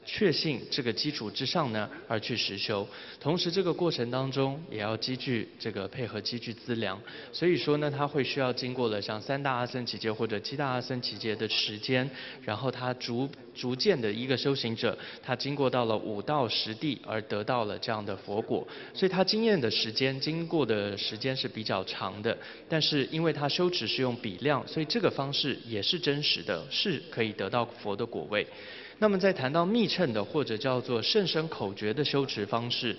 确信这个基础之上呢，而去实修。同时，这个过程当中也要积聚这个配合积聚资粮，所以说呢，它会需要经过了像三大阿僧祇劫或者七大阿僧祇劫的时间，然后他逐逐渐的一个修行者，他经过到了五到十地而得到了这样的佛果，所以他经验的时间，经过的时间是比较长的。但是因为他修持是用比量，所以这个方式也是真实的，是可以得到佛的果位。那么在谈到密乘的或者叫做甚深口诀的修持方式，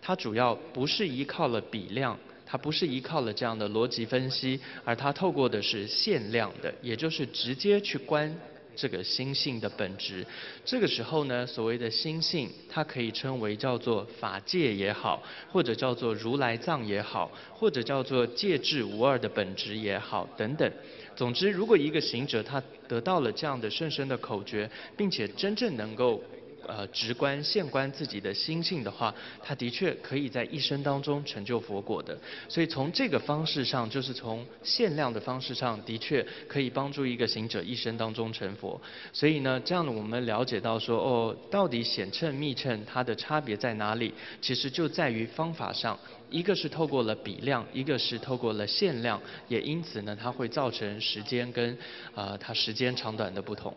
它主要不是依靠了比量，它不是依靠了这样的逻辑分析，而它透过的是现量的，也就是直接去观这个心性的本质。这个时候呢，所谓的心性，它可以称为叫做法界也好，或者叫做如来藏也好，或者叫做界智无二的本质也好，等等。总之，如果一个行者他得到了这样的甚深的口诀，并且真正能够呃直观现观自己的心性的话，他的确可以在一生当中成就佛果的。所以从这个方式上，就是从限量的方式上，的确可以帮助一个行者一生当中成佛。所以呢，这样我们了解到说，哦，到底显称密称它的差别在哪里？其实就在于方法上，一个是透过了比量，一个是透过了限量，也因此呢，它会造成时间跟呃它时间长短的不同。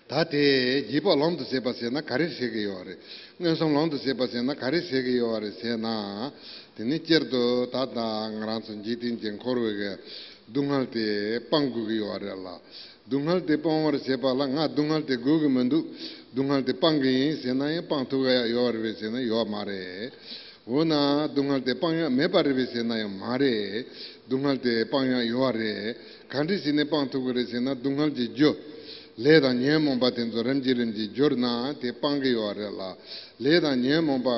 ད་དེ་རྗེས་དཔག་ལམ་དུ་བྱེད་པ་ཟེར་ན་ག་རེ་ཟེར་གི་ཡོད་རེད། མངོན་སུམ་ལམ་དུ་བྱེད་པ་ཟེར་ན་ག་རེ་ཟེར་གི་ཡོད་རེད་ཟེར་ན། དེ་ནི་སྤྱིར་དུ་ད་ལྟ་ང་རང་ཚོ་འཇིག་རྟེན་གྱི་འཁོར་བའི་གི་སྡུག་བསྔལ་དེ་སྤང་དགོས་ཀྱི་ཡོད་རེད་ལ། སྡུག་བསྔལ་དེ་སྤང་བར་བྱེད་པ་ལ་ང་སྡུག་བསྔལ་དེ་དགོས་ཀྱི་མི་འདུག་སྡུག་བསྔལ་དེ་སྤང་གི་ཡིན་ཟེར་ན་ཡང་སྤང་ཐུབ་ཀྱི་ཡོད་རེད་པས་ཟེར་ན་ཡོད་མ་རེད། འོ་ན་སྡུག་བསྔལ་དེ་སྤང་ཡག་མེད་པ་རེད་པས་ཟེར་ན་ཡང་མ་རེད། སྡུག་བསྔལ་དེ་སྤང་ཡག་ཡོད་རེད། ག་འདྲ་བྱས་ནས་སྤང་ཐུབ་ཀྱི་རེད་ཟེར་ན་སྡུག་བསྔལ་གྱི་རྒྱུ། ལས་དང་ཉོན་མོངས་པ་དེ་ཚོ་རིམ་གྱིས་རིམ་གྱིས་འགྱུར་ན་དེ་སྤང་གི་ཡོད་རེད་ལ། ལས་དང་ཉོན་མོངས་པ་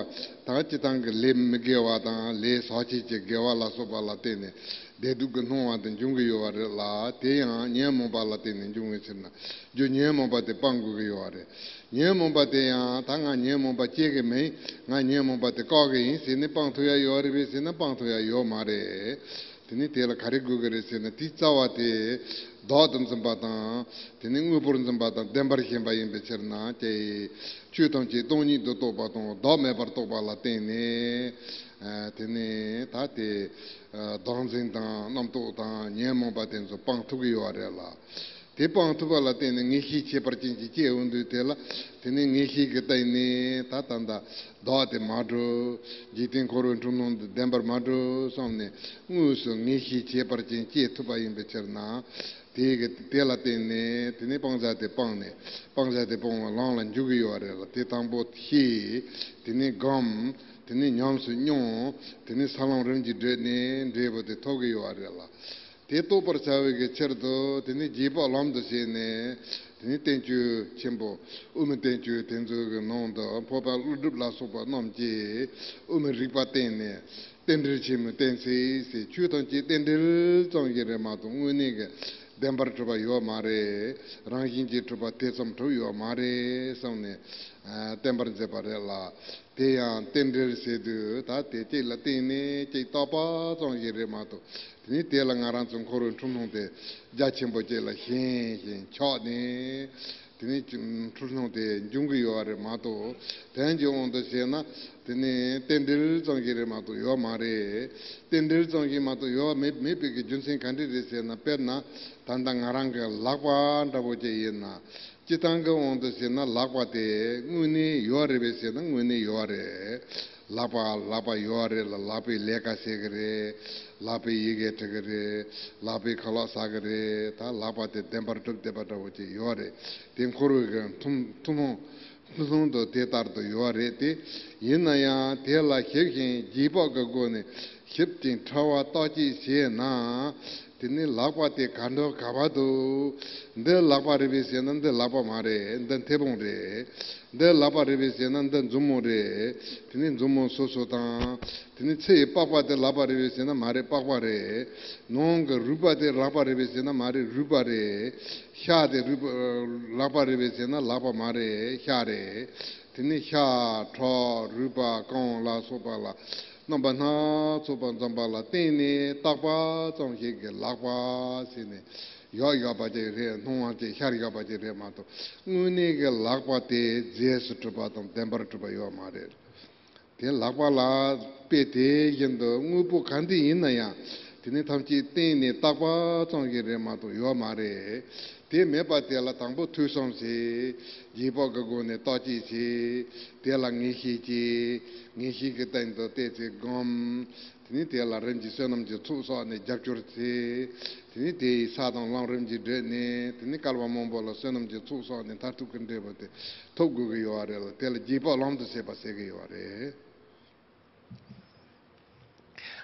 དང་སྤྱིར་བཏང་གི་ལས་མི་དགེ་བ་དང་ལས་ཟག་བཅས་ཀྱི་དགེ་བ་ལ་སོགས་པ་ལ་བརྟེན་ནས་བདེ་སྡུག་གི་སྣང་བ་དེ་འབྱུང་གི་ཡོད་རེད་ལ། དེ་ཡང་ཉོན་མོངས་པ་ལ་བརྟེན་ནས་འབྱུང་བའི་ཕྱིར་ན་རྒྱུ་ཉོན་མོངས་པ་དེ་སྤང་དགོས་ཀྱི་ཡོད་རེད། ཉོན་མོངས་པ་དེ་ཡང་ད་ང་ཉོན་མོངས་པ་སྐྱེ་གི་མིན། ང་ཉོན་མོངས་པ་དེ་བཀག་གི་ཡིན་ཟེར་ནས་སྤང་ཐུབ་ཡག་ཡོད་རེད་པས་ཟེར་ན་སྤང་ཐུབ་ཡག་ཡོད་མ་རེད། དེ་ནི་དེ་ལ་ག་རེ་དགོས་ཀྱི་རེད་ཟེར་ན་དེའི་རྩ་བ་དེ་བདག་ཏུ་འཛིན་པ་དང་དེ་ནི་དངོས་པོར་འཛིན་པ་དང་ལྡན་པར་ཞེན་པ་ཡིན་པའི་ཕྱིར་ན་ཀྱེ། ཆོས་ཐམས་ཅད་སྟོང་ཉིད་དུ་རྟོགས་པ་དང་བདག་མེད་པར་རྟོགས་པ་ལ་བརྟེན་ནས་དེ་ནི་ད་དེ་བདག་འཛིན་དང་རྣམ་རྟོག་དང་ཉོན་མོངས་པ་དེ་ཚོ་སྤང་ཐུབ་ཀྱི་ཡོད་རེད་ལ། དེ་སྤང་ཐུབ་པ་ལ་བརྟེན་ནས་ངེས་ཤེས་ཁྱད་པར་ཅན་གྱི་སྐྱེ་འོང་དུས་དེ་ལ་དེ་ནས་ངེས་ཤེས་ཀྱི་སྟེང་ནས་ད་ད་ལྟ་བདག་དེ་མ་གྲུབ། འཇིག་རྟེན་འཁོར་བའི་འཁྲུལ་སྣང་འདི་བདེན་པར་མ་གྲུབ་བསམ་ནས་དངོས་སུ་ངེས་ཤེས་ཁྱད་པར་ཅན་སྐྱེ་ཐུབ་པ་ཡིན་པའི་ཕྱིར་ན། དེ་གི་དེ་ལ་བརྟེན་ནས་དེ་ནས་སྤང་བྱ་དེ་སྤངས་ནས་སྤང་བྱ་དེ་སྤོང་བའི་ལམ་ལ་འཇུག་གི་ཡོད་རེད་ལ། དེ་དང་པོ་ཤེས། དེ་ནས་སྒོམ། དེ་ནས་ཉམས་སུ་མྱོང་། དེ་ནས་ས་ལམ་རིམ་གྱིས་བགྲོད་ནས་འབྲས་བུ་དེ་ཐོབ་ཀྱི་ཡོད་རེད་ལ། དེ་རྟོགས་པར་བྱ་བའི་གི་ཕྱིར་དུ་དེ་ནི་རྗེས་དཔག་ལམ་དུ་བྱས་ནས་དེ་ནི་བསྟན་བཅོས་ཆེན་པོ་དབུ་མའི་བསྟན་བཅོས་དེ་ཚོའི་གི་ནང་དུ་འཕགས་པ་ཀླུ་སྒྲུབ་ལ་སོགས་པ་རྣམས་ཀྱིས་དབུ་མའི་རིགས་པ་བསྟན་ནས་རྟེན་འབྲེལ་ཆེན་མོའི་གཏན་ཚིགས་ཟེར། ཆོས་ཐམས་ཅད་རྟེན་འབྲེལ་ཙམ་ཞིག་རེད་མ་གཏོགས་དངོས་གནས་ཀྱི་བདེན་པར་གྲུབ་པ་ཡོད་མ་རེད། རང་བཞིན་གྱིས་གྲུབ་པ་དེ་ཙམ་གྲུབ་ཡོད་མ་རེད་བསམ་ནས་བསྟན་པར་མཛད་པ་རེད་ལ། དེ་ཡང་རྟེན་འབྲེལ་ཟེར་དུས་ད་དེ་གཅིག་ལ་བརྟེན་ནས་གཅིག་བཏགས་པ་ཙམ་ཞིག་རེད་མ་གཏོགས། དེ་ནི་དེ་ལ་ང་རང་ཚོ་འཁོར་བའི་འཁྲུལ་སྣང་དེ་རྒྱ་ཆེན་པོ་གཅིག་ལ་ཞེན་ཞིང་ཆགས་ནས་དེ་ནི་འཁྲུལ་སྣང་དེ་འབྱུང་གི་ཡོད་རེད་མ་གཏོགས། དོན་གྱི་དབང་དུ་བྱས་ན་དེ་ནི་རྟེན་འབྲེལ་ཙམ་ཞིག་རེད་མ་གཏོགས་ཡོད་མ་རེད། རྟེན་འབྲེལ་ཙམ་ཞིག་མ་གཏོགས་ཡོད་མེད་མེད་པའི་གི་རྒྱུ་མཚན་ག་འདྲ་རེད་ཟེར་ན། དཔེར་ན་ད་ལྟ་ང་རང་གི་ལག་པ་འདྲ་བོ་ཅིག་ཡིན་ན། སྤྱིར་བཏང་གི་དབང་དུ་བྱས་ན་ལག་པ་དེ་དངོས་གནས་ཡོད་རེད་པས་ཟེར་ན་དངོས་གནས་ཡོད་རེད། ལག་པ་ལག་པ་ཡོད་རེད་ལ། ལག་པས་ལས་ཀ་བྱེད་གི་རེད། ལག་པས་ཡི་གེ་འབྲི་གི་རེད། ལག་པས་ཁ་ལག་ཟ་གི་རེད། ད་ལག་པ་དེ་བདེན་པར་གྲུབ་བསྡད་པ་འདྲ་བོ་ཅིག་ཡོད་རེད། དེ་འཁོར་བའི་གི་ཐུན་ཐུན་མོང་ཐུན་མོང་དུ་དེ་ལྟར་དུ་ཡོད་རེད་དེ། ཡིན་ན་ཡང་དེ་ལ་ཞིབ་ཅིང་རྗེས་དཔག་གི་སྒོ་ནས་ཞིབ་ཅིང་ཕྲ་བ་བརྟག་དཔྱད་བྱས་ན། དེ་ནི་ལག་པ་དེ་ག་འདྲ་ག་བ་འདུག་འདི་ལག་པ་རེད་པས་ཟེར་ན་འདི་ལག་པ་མ་རེད། འདི་མཐེ་བོང་རེད། འདི་ལག་པ་རེད་པས་ཟེར་ན་འདི་མཛུབ་མོ་རེད། དེ་ནི་མཛུབ་མོ་སོ་སོ་དང་། དེ་ནི་ཚེ་ཡི་པགས་པ་དེ་ལག་པ་རེད་པས་ཟེར་ན་མ་རེད། པགས་པ་རེད། ནང་གི་རུས་པ་དེ་ལག་པ་རེད་པས་ཟེར་ན་མ་རེད། རུས་པ་རེད། ཤ་དེ་རུས་པ་ལག་པ་རེད་པས་ཟེར་ན་ལག་པ་མ་རེད། ཤ་རེད། དེ་ནི་ཤ་ཁྲག་རུས་པ་རྐང་ལ་སོགས་པ་ལ་རྣམ་པ་སྣ་ཚོགས་པ་འཛོམས་པ་ལ་བརྟེན་ནས་བཏགས་པ་ཙམ་ཞིག་གི་ལག་པ་ཟེར་ནས་ཡག་ཡོད་པ་ཅིག་རེད། སྣང་བ་ཅིག་ཤར་ཡོད་པ་ཅིག་རེད་མ་གཏོགས། དངོས་གནས་ཀྱི་ལག་པ་དེ་རྫས་སུ་གྲུབ་པ་དང་བདེན་པར་གྲུབ་པ་ཡོད་མ་རེད། དེ་ལག་པ་ལ་དཔེ་དེ་བཞིན་དུ་དངོས་པོ་ག་འདྲ་ཡིན་ན་ཡང་དེ་ནི་ཐམས་ཅད་བརྟེན་ནས་བཏགས་པ་ཙམ་ཞིག་རེད་མ་གཏོགས་ཡོད་མ་རེད། དེ་མེད་པ་དེ་ལ་དང་པོ་ཐོས་བསམ་བྱེད། རྗེས་དཔག་གི་སྒོ་ནས་བརྟག་དཔྱད་བྱེད། དེ་ལ་ངེས་ཤེས་སྐྱེ། ངེས་ཤེས་ཀྱི་སྟེང་དུ་བལྟས་ཚེ་སྒོམ། དེ་ནས་དེ་ལ་རིམ་གྱིས་བསོད་ནམས་ཀྱི་ཚོགས་བསགས་ནས་རྒྱབ་སྐྱོར་བྱེད། དེ་ནས་དེ་ཡི་ས་དང་ལམ་རིམ་གྱིས་བགྲོད་ནས་དེ་ནས་བསྐལ་པ་མང་པོ་ལ་བསོད་ནམས་ཀྱི་ཚོགས་བསགས་ནས་མཐར་ཐུག་གི་འབྲས་བུ་དེ་ཐོབ་དགོས་ཀྱི་ཡོད་རེད་ལ། དེ་ལ་རྗེས་དཔག་ལམ་དུ་བྱེད་པ་ཟེར་གྱི་ཡོད་རེད།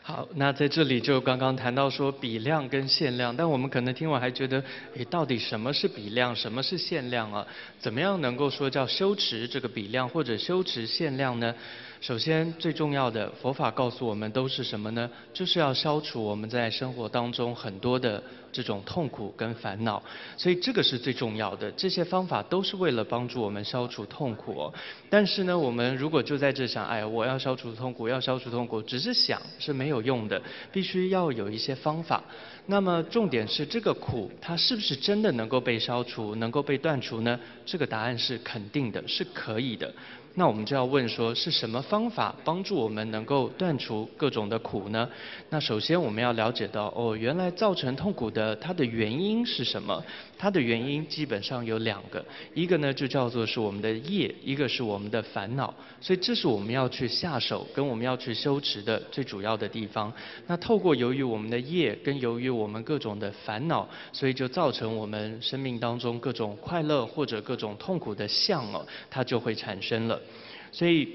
好，那在这里就刚刚谈到说比量跟限量，但我们可能听完还觉得，诶，到底什么是比量，什么是限量啊？怎么样能够说叫修持这个比量或者修持限量呢？首先，最重要的，佛法告诉我们都是什么呢？就是要消除我们在生活当中很多的这种痛苦跟烦恼，所以这个是最重要的。这些方法都是为了帮助我们消除痛苦哦。但是呢，我们如果就在这想，哎，我要消除痛苦，要消除痛苦，只是想是没有用的，必须要有一些方法。那么重点是，这个苦它是不是真的能够被消除，能够被断除呢？这个答案是肯定的，是可以的。那我们就要问说，是什么方法帮助我们能够断除各种的苦呢？那首先我们要了解到，哦，原来造成痛苦的它的原因是什么？它的原因基本上有两个，一个呢就叫做是我们的业，一个是我们的烦恼。所以这是我们要去下手，跟我们要去修持的最主要的地方。那透过由于我们的业跟由于我们各种的烦恼，所以就造成我们生命当中各种快乐或者各种痛苦的相哦，它就会产生了。所以。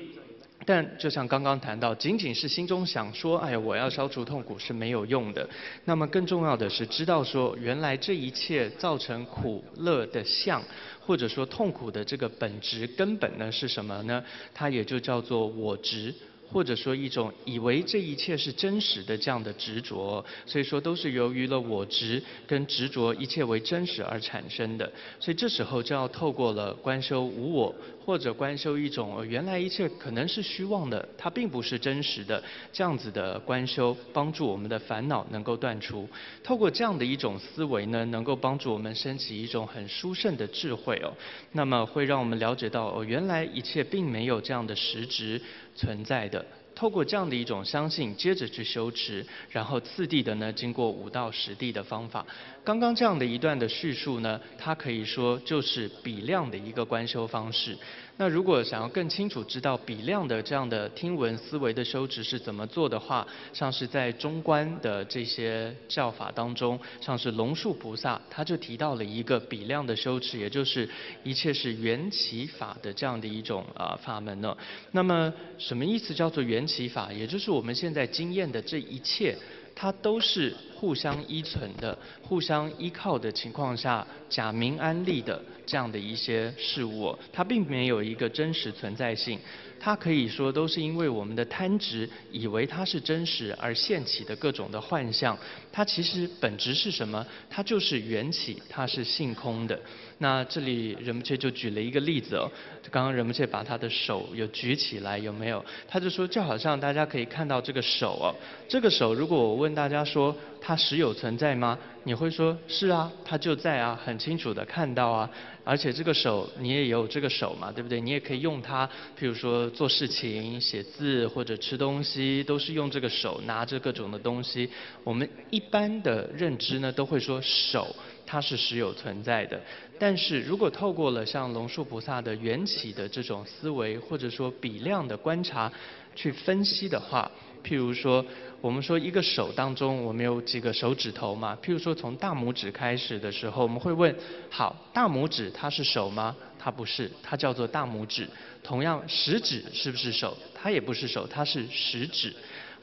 但就像刚刚谈到，仅仅是心中想说，哎呀，我要消除痛苦是没有用的。那么更重要的是，知道说原来这一切造成苦乐的相，或者说痛苦的这个本质根本呢是什么呢？它也就叫做我执，或者说一种以为这一切是真实的这样的执着。所以说，都是由于了我执跟执着一切为真实而产生的。所以这时候就要透过了观修无我，或者观修一种，呃，原来一切可能是虚妄的，它并不是真实的，这样子的观修，帮助我们的烦恼能够断除。透过这样的一种思维呢，能够帮助我们升起一种很殊胜的智慧哦。那么会让我们了解到，哦，原来一切并没有这样的实质存在的。透过这样的一种相信，接着去修持，然后次第的呢，经过五到十地的方法。刚刚这样的一段的叙述呢，它可以说就是比量的一个观修方式。那如果想要更清楚知道比量的这样的听闻思维的修持是怎么做的话，像是在中观的这些教法当中，像是龙树菩萨他就提到了一个比量的修持，也就是一切是缘起法的这样的一种啊、呃、法门呢。那么什么意思叫做缘起法？也就是我们现在经验的这一切，它都是互相依存的、互相依靠的情况下假名安立的这样的一些事物，它并没有一个真实存在性。它可以说都是因为我们的贪执，以为它是真实而现起的各种的幻象。它其实本质是什么？它就是缘起，它是性空的。那这里仁波切就举了一个例子哦，刚刚仁波切把他的手有举起来，有没有？他就说，就好像大家可以看到这个手哦，这个手，如果我问大家说它实有存在吗？你会说是啊，它就在啊，很清楚的看到啊，而且这个手你也有这个手嘛，对不对？你也可以用它，譬如说做事情、写字或者吃东西，都是用这个手拿着各种的东西。我们一般的认知呢，都会说手它是实有存在的。但是如果透过了像龙树菩萨的缘起的这种思维，或者说比量的观察去分析的话，譬如说，我们说一个手当中，我们有几个手指头嘛？譬如说，从大拇指开始的时候，我们会问：好，大拇指它是手吗？它不是，它叫做大拇指。同样，食指是不是手？它也不是手，它是食指，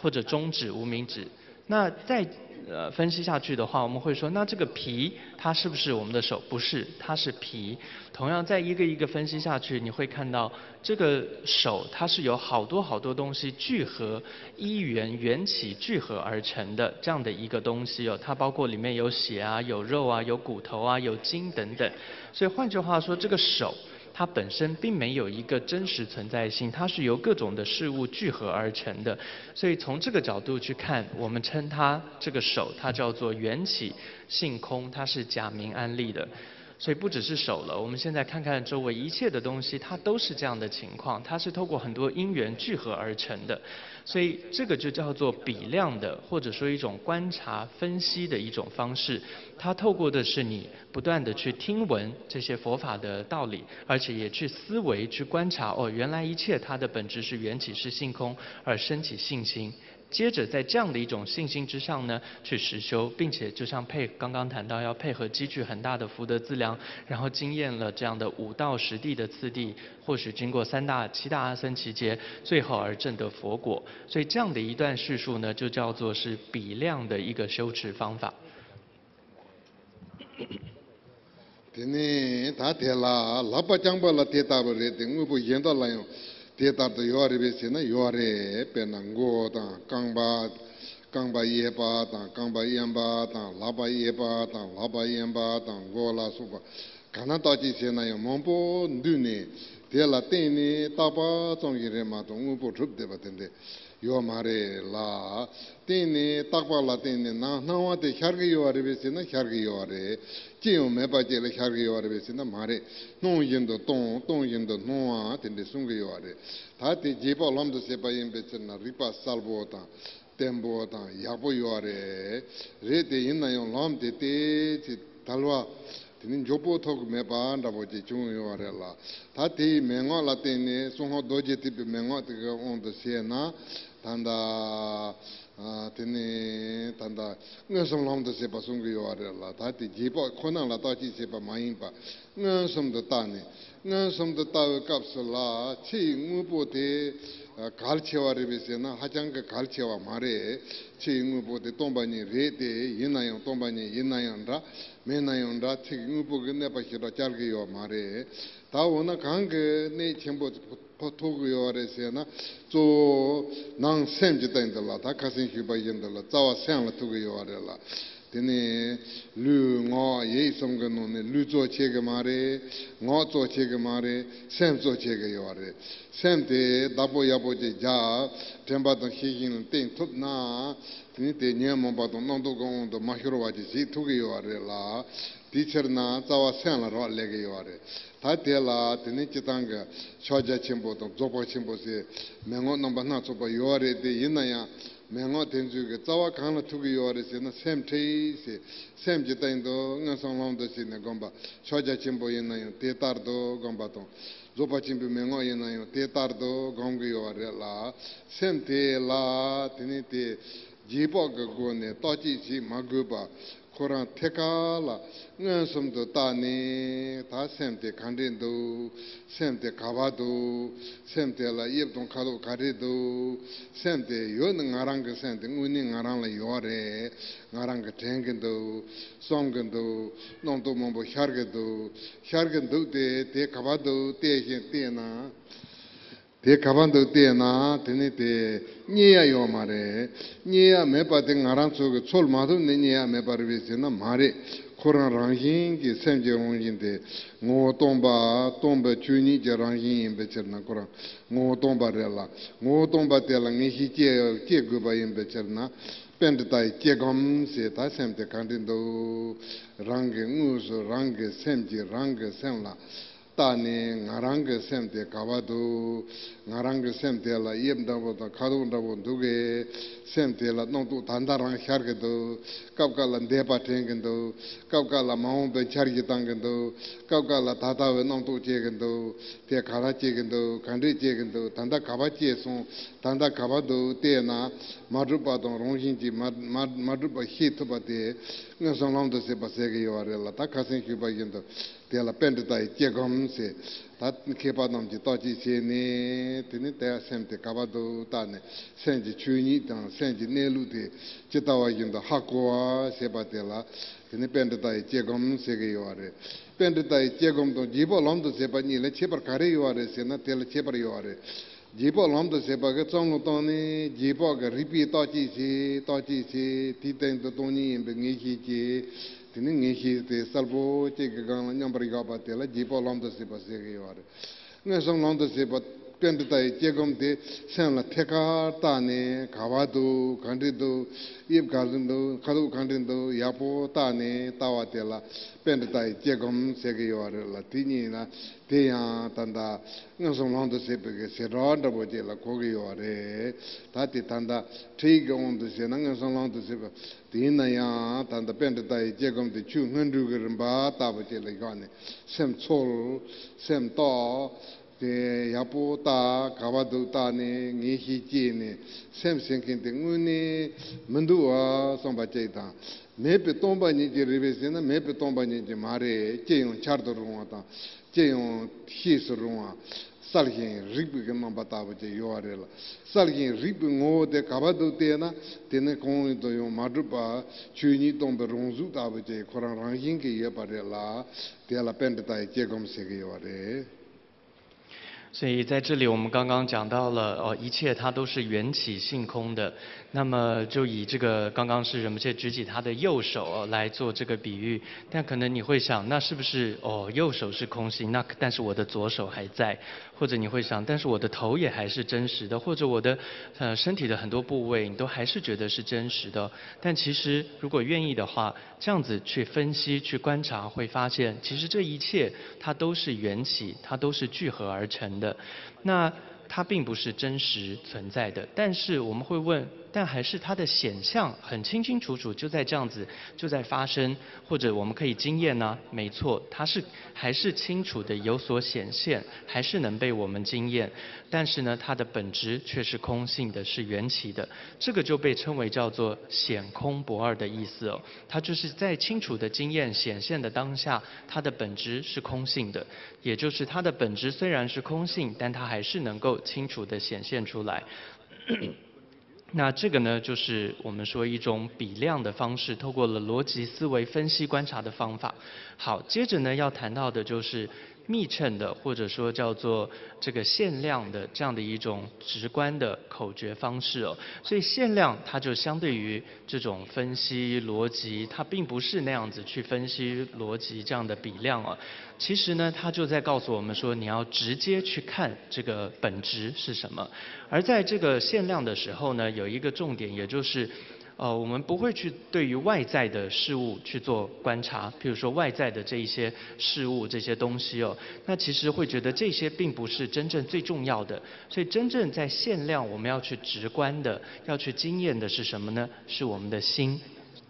或者中指、无名指。那再呃分析下去的话，我们会说，那这个皮它是不是我们的手？不是，它是皮。同样，再一个一个分析下去，你会看到这个手它是由好多好多东西聚合、因缘缘起聚合而成的这样的一个东西哦。它包括里面有血啊、有肉啊、有骨头啊、有筋等等。所以换句话说，这个手它本身并没有一个真实存在性，它是由各种的事物聚合而成的。所以从这个角度去看，我们称它这个手，它叫做缘起性空，它是假名安立的。所以不只是手了，我们现在看看周围一切的东西，它都是这样的情况，它是透过很多因缘聚合而成的。所以这个就叫做比量的，或者说一种观察分析的一种方式。它透过的是你不断的去听闻这些佛法的道理，而且也去思维、去观察，哦，原来一切它的本质是缘起，是性空，而升起信心。接着在这样的一种信心之上呢，去实修，并且就像配刚刚谈到要配合积聚很大的福德资粮，然后经验了这样的五到十地的次第，或许经过三大、七大阿僧祇劫，最后而证得佛果。所以这样的一段叙述呢，就叫做是比量的一个修持方法。 དེ་ནས་ད་དེ་ལ་ལག་པ་བརྐྱངས་པ་ལ་དེ་ལྟ་བུ་རེད་དེ། དངོས་པོ་གཞན་དག་ལ་ཡང་དེ་ལྟར་དུ་ཡོད་རེད་པས་ཟེར་ན་ཡོད་རེད། དཔེར་ན་མགོ་དང་རྐང་པ། རྐང་པ་གཡས་པ་དང་རྐང་པ་གཡོན་པ་དང་ལག་པ་གཡས་པ་དང་ལག་པ་གཡོན་པ་དང་མགོ་ལ་སོགས་པ་གང་ན་བརྟག་དཔྱད་བྱས་ན་ཡང་མང་པོ་འདུས་ནས་དེ་ལ་བརྟེན་ནས་བརྟགས་པ་ཙམ་ཞིག་རེད་མ་གཏོགས་དངོས་པོ་གྲུབ་བསྡད་པ་དེ་འདྲ་ཡོད་མ་རེད་ལ། བརྟེན་ནས་བརྟགས་པ་ལ་བརྟེན་ནས་ན་སྣང་བ་དེ་ཤར་གི་ཡོད་རེད་པས་ཟེར་ན་ཤར་གི་ཡོད་རེད། ཅི་ཡང་མེད་པ་ཅིག་ལ་ཤར་གི་ཡོད་རེད་པས་ཟེར་ན་མ་རེད། སྣང་བཞིན་དུ་སྟོང་སྟོང་བཞིན་དུ་སྣང་བ་དེ་འདྲ་གསུང་གི་ཡོད་རེད། ད་དེ་རྗེས་དཔག་ལམ་དུ་བྱེད་པ་ཡིན་པའི་ཕྱིར་ན་རིགས་པ་གསལ་པོ་དང་། བརྟན་པོ་དང་ཡག་པོ་ཡོད་རེད། རེད་དེ་ཡིན་ན་ཡང་ལམ་དེ་ཏོག་ཙམ་དལ་བ། དེ་ནི་མགྱོགས་པོ་ཐོབ་ཀྱི་མེད་པ་འདྲ་པོ་ཅིག་བྱུང་ཡོད་རེད་ལ། ད་དེའི་མན་ངག་ལ་བརྟེན་ནས་གསང་སྔགས་རྡོ་རྗེ་ཐེག་པའི་མན་ངག་དེ་གའི་དབང་དུ་བྱས་ན། ད་ལྟ་དེ་ནི་ད་ལྟ་མངོན་སུམ་ལམ་དུ་བྱེད་པ་གསུང་གི་ཡོད་རེད་ལ། ད་དེ་རྗེས་དཔག་ཁོ་ན་ལ་བརྟག་དཔྱད་བྱེད་པ་མ་ཡིན་པ། མངོན་སུམ་དུ་བལྟས་ནས། མངོན་སུམ་དུ་ལྟ་བའི་སྐབས་སུ་ལ་ཕྱིའི་དངོས་པོ་དེ་གལ་ཆེ་བ་རེད་པས་ཟེར་ན་ཧ་ཅང་གི་གལ་ཆེ་བ་མ་རེད། ཕྱིའི་དངོས་པོ་དེ་སྟོང་པ་ཉིད་རེད་དེ་ཡིན་ན་ཡང་སྟོང་པ་ཉིད་ཡིན་ན་ཡང་འདྲ་མེད་ན་ཡང་འདྲ་ཚིག་དངོས་པོ་གི་གནས་པ་ཞེ་དྲག་བསྐྱལ་གི་ཡོད་མ་རེད། ད་འོ་ན་གང་གི་གནད་ཆེན་པོ་ཕོ་ཐུག་གི་ཡོད་རེད་ཟེར་ན། གཙོ་བོ་ནང་སེམས་ཀྱི་སྟེང་དུ་ལ་ད་ཁ་སང་ཞུས་པ་བཞིན་དུ་ལ་རྩ་བ་སེམས་ལ་ཐུག་གི་ཡོད་རེད་ལ། དེ་ནས་ལུས་ངག་ཡིད་གསུམ་གྱི་ནང་ནས་ལུས་གཙོ་ཆེ་གི་མ་རེད། ངག་གཙོ་ཆེ་གི་མ་རེད། སེམས་གཙོ་ཆེ་གི་ཡོད་རེད། སེམས་དེ་བདག་པོ་ཡག་པོ་ཅིག་རྒྱག་དྲན་པ་དང་ཤེས་བཞིན་ལ་བརྟན་ཐུབ་ན། དེ་ནི་དེ་ཉོན་མོངས་པ་དང་རྣམ་རྟོག་གི་དབང་དུ་མ་ཤོར་བ་ཅིག་བྱེད་ཐུབ་ཀྱི་ཡོད་རེད་ལ། དེའི་ཕྱིར་ན་རྩ་བ་སེམས་ལ་རག་ལས་ཀྱི་ཡོད་རེད། ད་དེ་ལ་དེ་ནི་སྤྱིར་བཏང་གི་ཕྱག་རྒྱ་ཆེན་པོ་དང་རྫོགས་པ་ཆེན་པོ་ཟེར་མན་ངག་རྣམ་པ་སྣ་ཚོགས་པ་ཡོད་རེད་དེ། ཡིན་ན་ཡང་མན་ངག་དེ་ཚོའི་གི་རྩ་བ་གང་ལ་ཐུག་གི་ཡོད་རེད་ཟེར་ན་སེམས་ཁྲིད་ཟེར། སེམས་ཀྱི་སྟེང་དུ་མངོན་སུམ་ལམ་དུ་བྱས་ནས་སྒོམ་པ། ཕྱག་རྒྱ་ཆེན་པོ་ཡིན་ན་ཡང་དེ་ལྟར་དུ་སྒོམ་པ་དང་། རྫོགས་པ་ཆེན་པོའི་མན་ངག་ཡིན་ན་ཡང་དེ་ལྟར་དུ་སྒོམ་གི་ཡོད་རེད་ལ། སེམས་དེ་ལ་དེ་ནི་དེ་རྗེས་དཔག་གི་སྒོ་ནས་བརྟག་དཔྱད་བྱེད་མ་དགོས་པ། ཁོ་རང་ཐད་ཀར་ལ་མངོན་སུམ་དུ་བལྟས་ནས་ད་སེམས་དེ་ག་འདྲས་འདུག་སེམས་དེ་ག་པར་འདུག་སེམས་དེ་ལ་དབྱིབས་དང་ཁ་དོག་ག་འདྲས་འདུག་སེམས་དེ་ཡོད་ནི་ང་རང་གི་སེམས་དེ་དངོས་གནས་ང་རང་ལ་ཡོད་རེད། ང་རང་གི་དྲན་གི་འདུག་བསམ་གི་འདུག་རྣམ་རྟོག་མང་པོ་ཤར་གི་འདུག་ཤར་གི་འདུག་སྟེ་དེ་ག་པར་འདུག་བལྟས་ཤིང་བལྟས་ན། དེ་ག་པར་འདུག་བལྟས་ན་དེ་ནི་དེ་རྙེད་ཡ་ཡོད་མ་རེད། རྙེད་ཡ་མེད་པ་དེ་ང་རང་ཚོ་གི་ཚོལ་མ་ཐུབ་ནས་རྙེད་ཡ་མེད་པ་རེད་པས་ཟེར་ན་མ་རེད། ཁོ་རང་རང་བཞིན་གྱིས་སེམས་ཀྱི་རང་བཞིན་དེ་ངོ་བོ་སྟོང་པ་སྟོང་པའི་ཆོས་ཉིད་ཀྱི་རང་བཞིན་ཡིན་པའི་ཕྱིར་ན་ཁོ་རང་ངོ་བོ་སྟོང་པ་རེད་ལ། ངོ་བོ་སྟོང་པ་དེ་ལ་ངེས་ཤེས་སྐྱེ་སྐྱེ་དགོས་པ་ཡིན་པའི་ཕྱིར་ན་པཎྜི་ཏ་ཡི་སྐྱེ་སྒོམ་ཟེར། ད་སེམས་དེ་ག་འདྲས་འདུག་རང་གི་དངོས་སུ་རང་གི་སེམས་ཀྱིས་རང་གི་སེམས་ལ་བལྟས་ནས་ང་རང་གི་སེམས་དེ་ག་པར་འདུག་ང་རང་གི་སེམས་དེ་ལ་དབྱིབས་འདྲ་པོ་དང་ཁ་དོག་འདྲ་པོ་འདུག་གས། སེམས་དེ་ལ་རྣམ་རྟོག་ད་ལྟ་རང་ཤར་གི་འདུག་སྐབས་འགའ་ལ་འདས་པ་དྲན་གི་འདུག་སྐབས་འགའ་ལ་མ་འོངས་པའི་འཆར་གཞི་བཏང་གི་འདུག་སྐབས་འགའ་ལ་ད་ལྟ་བའི་རྣམ་རྟོག་སྐྱེ་གི་འདུག་དེ་ག་རེ་སྐྱེ་གི་འདུག་ག་འདྲས་སྐྱེ་གི་འདུག་ད་ལྟ་ག་པར་སྐྱེས་སོང་། ད་ལྟ་ག་པར་འདུག་བལྟས་ན་མ་གྲུབ་པ་དང་རང་བཞིན་གྱིས་མ་མ་མ་གྲུབ་པ་ཤེས་ཐུབ་པ་དེ་མངོན་སུམ་ལམ་དུ་བྱེད་པ་ཟེར་གི་ཡོད་རེད་ལ། ད་ཁ་སང་ཞུས་པ་བཞིན་དུ། དེ་ལ་པཎྜི་ཏ་ཡི་སྐྱེ་སྒོམ་ཟེར། ད་མཁས་པ་རྣམས་ཀྱིས་བརྟག་དཔྱད་བྱས་ནས་དེ་ནི་དེ་སེམས་དེ་ག་པར་འདུག་བལྟས་ནས་སེམས་ཀྱི་ཆོས་ཉིད་དང་སེམས་ཀྱི་གནས་ལུགས་དེ་ཇི་ལྟ་བ་བཞིན་དུ་ཧ་གོ་བ་ཟེར་བ་དེ་ལ་དེ་ནི་པཎྜི་ཏ་ཡི་སྐྱེ་སྒོམ་ཟེར་གི་ཡོད་རེད། པཎྜི་ཏ་ཡི་སྐྱེ་སྒོམ་དང་རྗེས་དཔག་ལམ་དུ་བྱེད་པ་གཉིས་ལ་ཁྱད་པར་ག་རེ་ཡོད་རེད་ཟེར་ན་དེ་ལ་ཁྱད་པར་ཡོད་རེད། རྗེས་དཔག་ལམ་དུ་བྱེད་པ་གི་བསམ་བློ་བཏང་ནས་རྗེས་དཔག་གི་རིགས་པས་བརྟག་དཔྱད་བྱས་བརྟག་དཔྱད་བྱས་དེའི་སྟེང་དུ་སྟོང་ཉིད་ཡིན་པའི་ངེས་ཤེས་སྐྱེས། དེ་ནི་ངེས་ཤེས་དེ་གསལ་པོ་གཅིག་གི་སྒང་ལ་མཉམ་པར་བཞག་པ་དེ་ལ་རྗེས་དཔག་ལམ་དུ་བྱེད་པ་ཟེར་གི་ཡོད་རེད། མངོན་སུམ་ལམ་དུ་བྱེད་པ་པཎྜི་ཏ་ཡི་སྐྱེ་སྒོམ་དེ་སེམས་ལ་ཐད་ཀར་བལྟས་ནས་ག་པར་འདུག་ག་འདྲས་འདུག་དབྱིབས་ག་འདྲས་འདུག་ཁ་དོག་ག་འདྲས་འདུག་ཡག་པོ་བལྟས་ནས་ལྟ་བ་དེ་ལ་པཎྜི་ཏ་ཡི་སྐྱེ་སྒོམ་ཟེར་གི་ཡོད་རེད་ལ། དེ་གཉིས་ལ་དེ་ཡང་ད་ལྟ་མངོན་སུམ་ལམ་དུ་བྱེད་པའི་གི་བྱེ་བྲག་འདྲ་པོ་ཅིག་ལ་གོ་གི་ཡོད་རེད། ད་དེ་ད་ལྟ་ཁྲིད་ཡིག་གི་དབང་དུ་བྱས་ན་མངོན་སུམ་ལམ་དུ་བྱེད་པ་དེ་ཡིན་ན་ཡང་ད་ལྟ་པཎྜི་ཏ་ཡི་སྐྱེ་སྒོམ་དེ་ཆོས་མངོན་གྱུར་གྱི་རིམ་པ་ལྟ་བུ་ཅིག་ལ་བཞག་ནས་སེམས་འཚོལ། སེམས་བརྟག་དེ་ཡག་པོ་བལྟ། ག་པར་འདུག་བལྟས་ནས་ངེས་ཤེས་སྐྱེས་ནས་སེམས་ཟེར་མཁན་དེ་དངོས་གནས་མི་འདུག་བ་བསམ་པ་ཅིག་དང་། མེད་པའི་སྟོང་པ་ཉིད་ཀྱི་རེད་པས་ཟེར་ན་མེད་པའི་སྟོང་པ་ཉིད་ཀྱི་མ་རེད། ཅི་ཡང་འཆར་དུ་རུང་བ་དང་ཅི་ཡང་ཤེས་སུ་རུང་བ། གསལ་ཞིང་རིག་པའི་གི་རྣམ་པ་ལྟ་བུ་ཅིག་ཡོད་པ་རེད་ལ། གསལ་ཞིང་རིག་པའི་ངོ་བོ་དེ་ག་པར་འདུག་བལྟས་ན་དེ་ནི་གང་ཡིན་དུ་ཡང་མ་གྲུབ་པ་ཆོས་ཉིད་སྟོང་པའི་རང་གཟུགས་ལྟ་བུ་ཅིག་ཁོ་རང་རང་བཞིན་གྱིས་ཡོད་པ་རེད་ལ། དེ་ལ་པཎྜི་ཏ་ཡི་སྐྱེ་སྒོམ་ཟེར་གི་ཡོད་པ་རེད། 所以在这里，我们刚刚讲到了，哦，一切它都是缘起性空的。那么就以这个刚刚是人们在举起他的右手，哦，来做这个比喻，但可能你会想，那是不是，哦，右手是空性，那但是我的左手还在，或者你会想，但是我的头也还是真实的，或者我的，呃，身体的很多部位，你都还是觉得是真实的。但其实如果愿意的话，这样子去分析、去观察，会发现其实这一切它都是缘起，它都是聚合而成的。那它并不是真实存在的，但是我们会问，但还是它的显象很清清楚楚，就在这样子，就在发生，或者我们可以经验呢？没错，它是还是清楚的有所显现，还是能被我们经验，但是呢，它的本质却是空性的，是缘起的，这个就被称为叫做显空不二的意思哦。它就是在清楚的经验显现的当下，它的本质是空性的，也就是它的本质虽然是空性，但它还是能够清楚的显现出来。那这个呢，就是我们说一种比量的方式，透过了逻辑思维分析观察的方法。好，接着呢要谈到的就是埸称的，或者说叫做这个限量的这样的一种直观的口诀方式哦。所以限量它就相对于这种分析逻辑，它并不是那样子去分析逻辑这样的比量哦。其实呢，它就在告诉我们说，你要直接去看这个本质是什么。而在这个限量的时候呢，有一个重点，也就是，呃，我们不会去对于外在的事物去做观察，比如说外在的这一些事物、这些东西哦，那其实会觉得这些并不是真正最重要的。所以，真正在限量我们要去直观的、要去经验的是什么呢？是我们的心。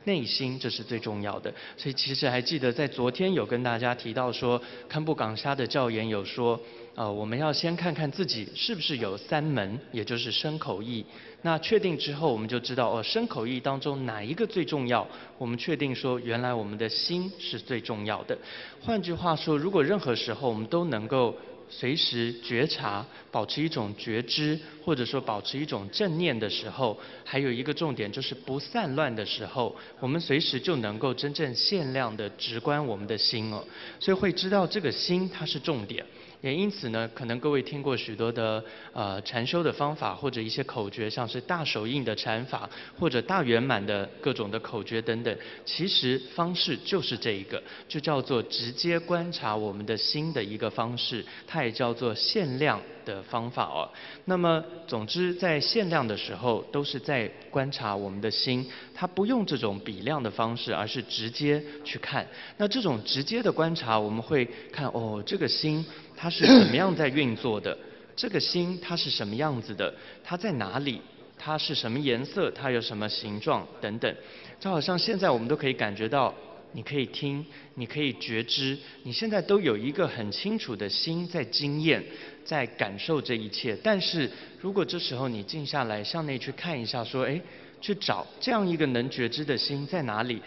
内心，这是最重要的。所以其实还记得在昨天有跟大家提到说，堪布港虾的教言有说，呃，我们要先看看自己是不是有三门，也就是身口意。那确定之后，我们就知道哦，身口意当中哪一个最重要。我们确定说，原来我们的心是最重要的。换句话说，如果任何时候我们都能够随时觉察，保持一种觉知，或者说保持一种正念的时候，还有一个重点就是不散乱的时候，我们随时就能够真正限量的直观我们的心哦。所以会知道这个心它是重点。也因此呢，可能各位听过许多的呃禅修的方法，或者一些口诀，像是大手印的禅法，或者大圆满的各种的口诀等等。其实方式就是这一个，就叫做直接观察我们的心的一个方式，它也叫做限量的方法哦。那么总之，在限量的时候，都是在观察我们的心，它不用这种比量的方式，而是直接去看。那这种直接的观察，我们会看哦，这个心它是怎么样在运作的，这个心它是什么样子的，它在哪里，它是什么颜色，它有什么形状等等。就好像现在我们都可以感觉到，你可以听，你可以觉知，你现在都有一个很清楚的心在经验，在感受这一切。但是如果这时候你静下来，向内去看一下，说，哎，去找这样一个能觉知的心在哪里？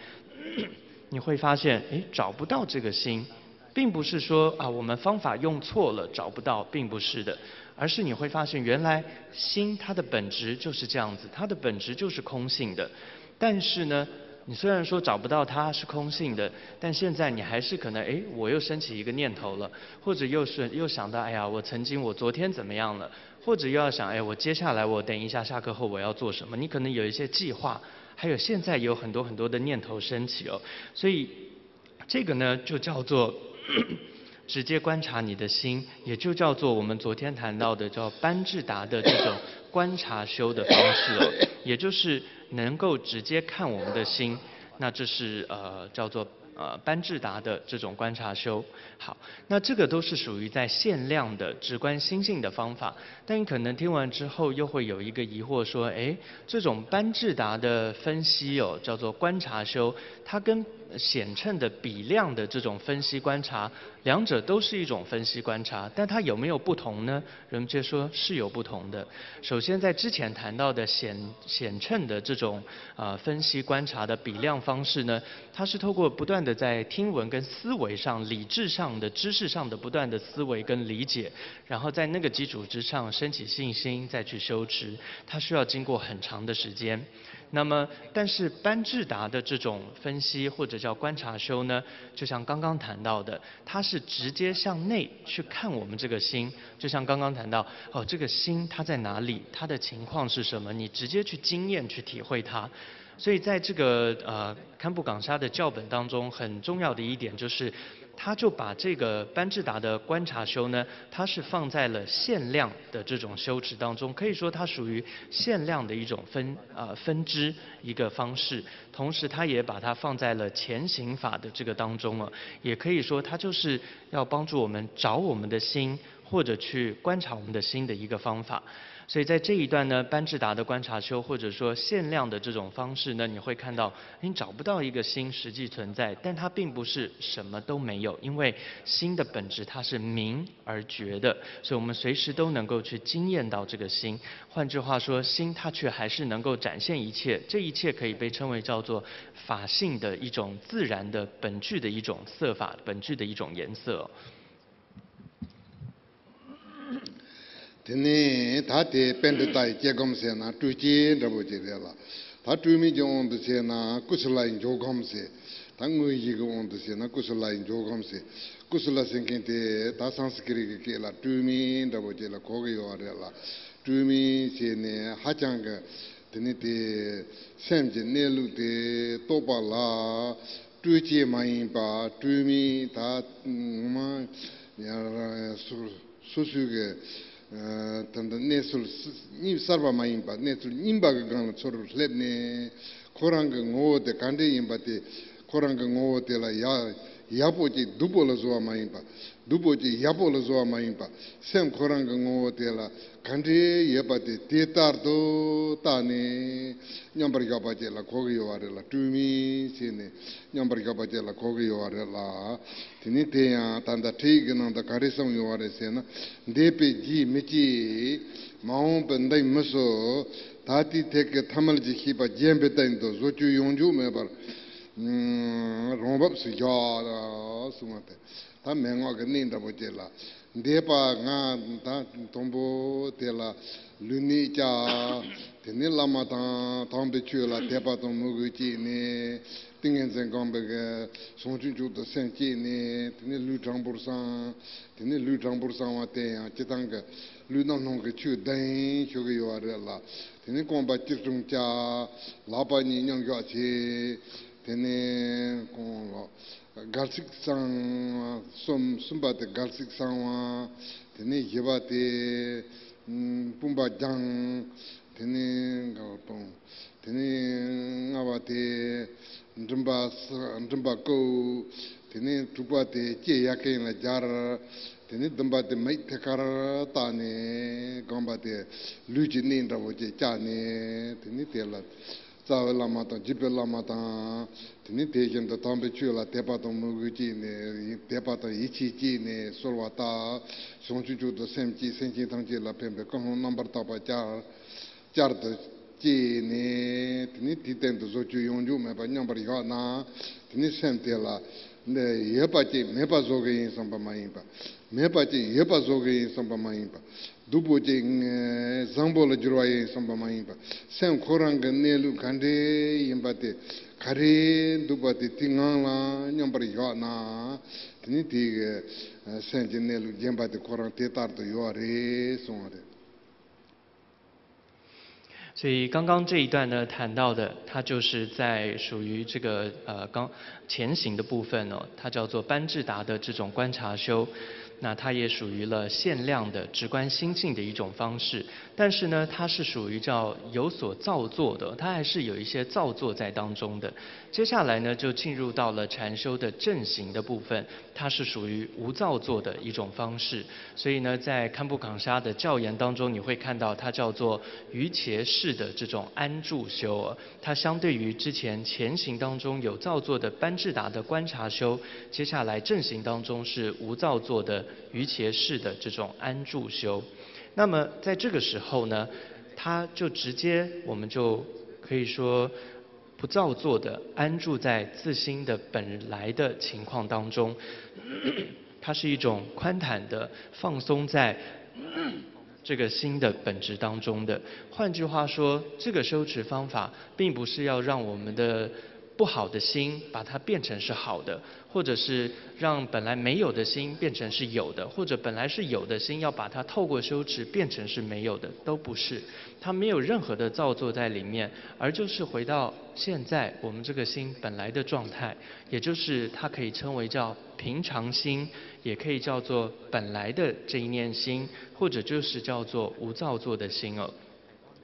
你会发现，哎，找不到这个心，并不是说啊我们方法用错了找不到，并不是的，而是你会发现原来心它的本质就是这样子，它的本质就是空性的。但是呢，你虽然说找不到它是空性的，但现在你还是可能，哎，我又升起一个念头了，或者又是又想到，哎呀，我曾经我昨天怎么样了，或者又要想，哎，我接下来我等一下下课后我要做什么？你可能有一些计划，还有现在有很多很多的念头升起哦，所以这个呢就叫做直接观察你的心，也就叫做我们昨天谈到的叫班智达的这种观察修的方式哦，也就是能够直接看我们的心，那这是呃叫做呃班智达的这种观察修。好，那这个都是属于在限量的直观心性的方法。但你可能听完之后又会有一个疑惑，说，哎，这种班智达的分析哦，叫做观察修，它跟显称的比量的这种分析观察，两者都是一种分析观察，但它有没有不同呢？人们就说是有不同的。首先，在之前谈到的显显称的这种呃分析观察的比量方式呢，它是透过不断的在听闻跟思维上、理智上的知识上的不断的思维跟理解，然后在那个基础之上升起信心，再去修持，它需要经过很长的时间。那么，但是班智达的这种分析或者叫观察修呢，就像刚刚谈到的，它是直接向内去看我们这个心，就像刚刚谈到，哦，这个心它在哪里，它的情况是什么，你直接去经验、去体会它。所以在这个呃堪布港沙的教本当中，很重要的一点就是，他就把这个班智达的观察修呢，它是放在了限量的这种修持当中，可以说它属于限量的一种分呃分支一个方式。同时，它也把它放在了前行法的这个当中啊，也可以说它就是要帮助我们找我们的心，或者去观察我们的心的一个方法。所以在这一段呢，班智达的观察修或者说限量的这种方式呢，你会看到你找不到一个心实际存在，但它并不是什么都没有，因为心的本质它是明而觉的，所以我们随时都能够去经验到这个心。换句话说，心它却还是能够展现一切，这一切可以被称为叫做法性的一种自然的本具的一种色法，本具的一种颜色。དེ་ནས་ད་དེ་པཎྜི་ཏ་ཡི་སྐྱེ་སྒོམ་ཟེར་ན་སྤྲོས་བཅས་འདྲ་པོ་ཅིག་རེད་ལ། ད་སྤྲོས་མེད་ཀྱི་དབང་དུ་བྱས་ན་ཀུ་སུ་ལའི་འཇོག་སྒོམ་ཟེར། ད་དངོས་གཞི་གི་དབང་དུ་བྱས་ན་ཀུ་སུ་ལའི་འཇོག་སྒོམ་ཟེར། ཀུ་སུ་ལ་ཟེར་མཁན་དེ་ད་སཾ་སྐྲྀ་ཏ་གི་སྐད་ལ་སྤྲོས་མེད་འདྲ་པོ་ཅིག་ལ་གོ་གི་ཡོད་རེད་ལ། སྤྲོས་མེད་བྱས་ནས་ཧ་ཅང་གི་དེ་ནི་དེ་སེམས་ཀྱི་གནས་ལུགས་དེ་རྟོགས་པ་ལ། སྤྲོས་བཅས་མ་ཡིན་པ་སྤྲོས་མེད་ད་ངོ་མ་སོ་སོའི་གི་ད་ལྟ་གནས་ཚུལ་གསར་པ་མ་ཡིན་པ་གནས་ཚུལ་རྙིང་པ་གི་སྒང་ལ་ཚུར་སླེབས་ནས་ཁོ་རང་གི་ངོ་བོ་དེ་ག་འདྲས་ཡིན་པ་དེ་ཁོ་རང་གི་ངོ་བོ་དེ་ལ་ཡག་ཡག་པོ་ཅིག་སྡུག་པོ་ལ་བཟོ་བ་མ་ཡིན་པ། སྡུག་པོ་ཅིག་ཡག་པོ་ལ་བཟོ་བ་མ་ཡིན་པ། སེམས་ཁོ་རང་གི་ངོ་བོ་དེ་ལ་ག་འདྲའི་ཡོད་པ་དེ་དེ་ལྟར་དུ་བལྟས་ནས་མཉམ་པར་བཞག་པ་ཅིག་ལ་གོ་གི་ཡོད་པ་རེད་ལ། སྤྲོས་མེད་བྱས་ནས་མཉམ་པར་བཞག་པ་ཅིག་ལ་གོ་གི་ཡོད་པ་རེད་ལ། དེ་ནས་དེ་ཡང་ད་ལྟ་ཁྲིད་ཡིག་གི་ནང་དུ་ག་རེ་གསུངས་ཡོད་པ་རེད་ཟེར་ན། འདས་པའི་རྒྱུས་མི་སྐྱེ། མ་འོངས་པའི་མདངས་མི་གསོ། ད་ལྟའི་ཐད་ཀྱི་ཐ་མལ་གྱི་ཤེས་པ་རྒྱན་པའི་སྟེང་དུ་བཟོ་བཅོས་ཡོང་འཇུག་མེད་པར་རང་བབས་སུ་བཞག་གསུངས་པ་སྟེ། ད་མན་ངག་གི་གནད་འདྲ་པོ་ཅིག་ལ། འདས་པ་ང་ད་དང་པོ་དེ་ལ་ལུས་གནད་བསྐྱེད། དེ་ནས་བླ་མ་དང་དམ་པའི་ཆོས་ལ་དད་པ་དང་མོས་གུས་བསྐྱེད་ནས། ཏིང་ངེ་འཛིན་སྒོམ་པའི་གི་བྱང་ཆུབ་མཆོག་ཏུ་སེམས་བསྐྱེད་ནས། དེ་ནས་ལུས་དྲང་པོར་བསྲང་། དེ་ནས་ལུས་དྲང་པོར་བསྲང་བ་དེ་ཡང་སྤྱིར་བཏང་གི་ལུས་རྣམ་སྣང་གི་ཆོས་བདུན་ཞུ་གི་ཡོད་པ་རེད་ལ། དེ་ནས་རྐང་པ་སྐྱིལ་ཀྲུང་བཅའ། ལག་པ་གཉིས་མཉམ་བཞག་བྱས། དེ་ནས་གང་ལ། སྒལ་ཚིགས་གཙང་བ་གསུམ། གསུམ་པ་དེ་སྒལ་ཚིགས་གཙང་བ། དེ་ནས་བཞི་པ་དེ་དཔུང་པ་བརྒྱངས། དེ་ནས་གང་སྤོང་། དེ་ནས་ལྔ་པ་དེ་མགྲིན་པ་ས་མགྲིན་པ་བཀུག། དེ་ནས་དྲུག་པ་དེ་ལྕེ་ཡ་གན་ལ་སྦྱར། དེ་ནས་བདུན་པ་དེ་མིག་ཐད་ཀར་བལྟས་ནས་སྒོམ་པ་དེ་ལུས་ཀྱི་གནད་འདྲ་པོ་ཅིག་བཅའ་ནས། དེ་ནས་དེ་ལ། རྩ་བའི་བླ་མ་དང་རྒྱུད་པའི་བླ་མ་དང་། དེ་ནས་དེ་བཞིན་དུ་དམ་པའི་ཆོས་ལ་དད་པ་དང་མོས་གུས་བསྐྱེད་ནས། དད་པ་དང་ཡིད་ཆེས་བསྐྱེད་ནས་གསོལ་བ་བཏབ། བྱང་ཆུབ་མཆོག་ཏུ་སེམས་བསྐྱེད། སེམས་ཅན་ཐམས་ཅད་ལ་ཕན་པའི་ཀུན་སློང་རྣམ་པར་དག་པ་བསྐྱར། བསྐྱར་དུ་བསྐྱེད་ནས། དེ་ནས་དེའི་སྟེང་དུ་བཟོ་བཅོས་ཡོང་འཇུག་མེད་པར་མཉམ་པར་བཞག་ན། དེ་ནས་སེམས་དེ་ལ་འདི་ཡོད་པ་ཅིག་མེད་པ་བཟོ་གི་ཡིན་བསམ་པ་མ་ཡིན་པ། མེད་པ་ཅིག་ཡོད་པ་བཟོ་གི་ཡིན་བསམ་པ་མ་ཡིན་པ། སྡུག་པོ་ཅིག་བཟང་པོ་ལ་འགྱུར་བ་ཡིན་བསམ་པ་མ་ཡིན་པ། སེམས་ཁོ་རང་གི་གནས་ལུགས་ག་འདྲས་ཡིན་པ་དེ་ག་རེ་འདུག་པ་དེ་དེའི་ངང་ལ་མཉམ་པར་བཞག་ན། དེ་ནི་དེའི་གི་སེམས་ཀྱི་གནས་ལུགས་རྒྱན་པ་དེ་ཁོ་རང་དེ་ལྟར་དུ་ཡོད་རེད་གསུངས་པ་རེད། 所以刚刚这一段呢，谈到的，它就是在属于这个呃刚前行的部分哦，它叫做班智达的这种观察修，那它也属于了限量的直观心性的一种方式，但是呢，它是属于叫有所造作的，它还是有一些造作在当中的。接下来呢，就进入到了禅修的正行的部分，它是属于无造作的一种方式。所以呢，在堪布港沙的教言当中，你会看到它叫做瑜伽式的这种安住修。它相对于之前前行当中有造作的班智达的观察修，接下来正行当中是无造作的瑜伽式的这种安住修。那么在这个时候呢，它就直接我们就可以说不造作的安住在自心的本来的情况当中，它是一种宽坦的放松在这个心的本质当中的。换句话说，这个修持方法并不是要让我们的不好的心把它变成是好的，或者是让本来没有的心变成是有的，或者本来是有的心要把它透过修持变成是没有的，都不是。它没有任何的造作在里面，而就是回到现在我们这个心本来的状态，也就是它可以称为叫平常心，也可以叫做本来的这一念心，或者就是叫做无造作的心哦。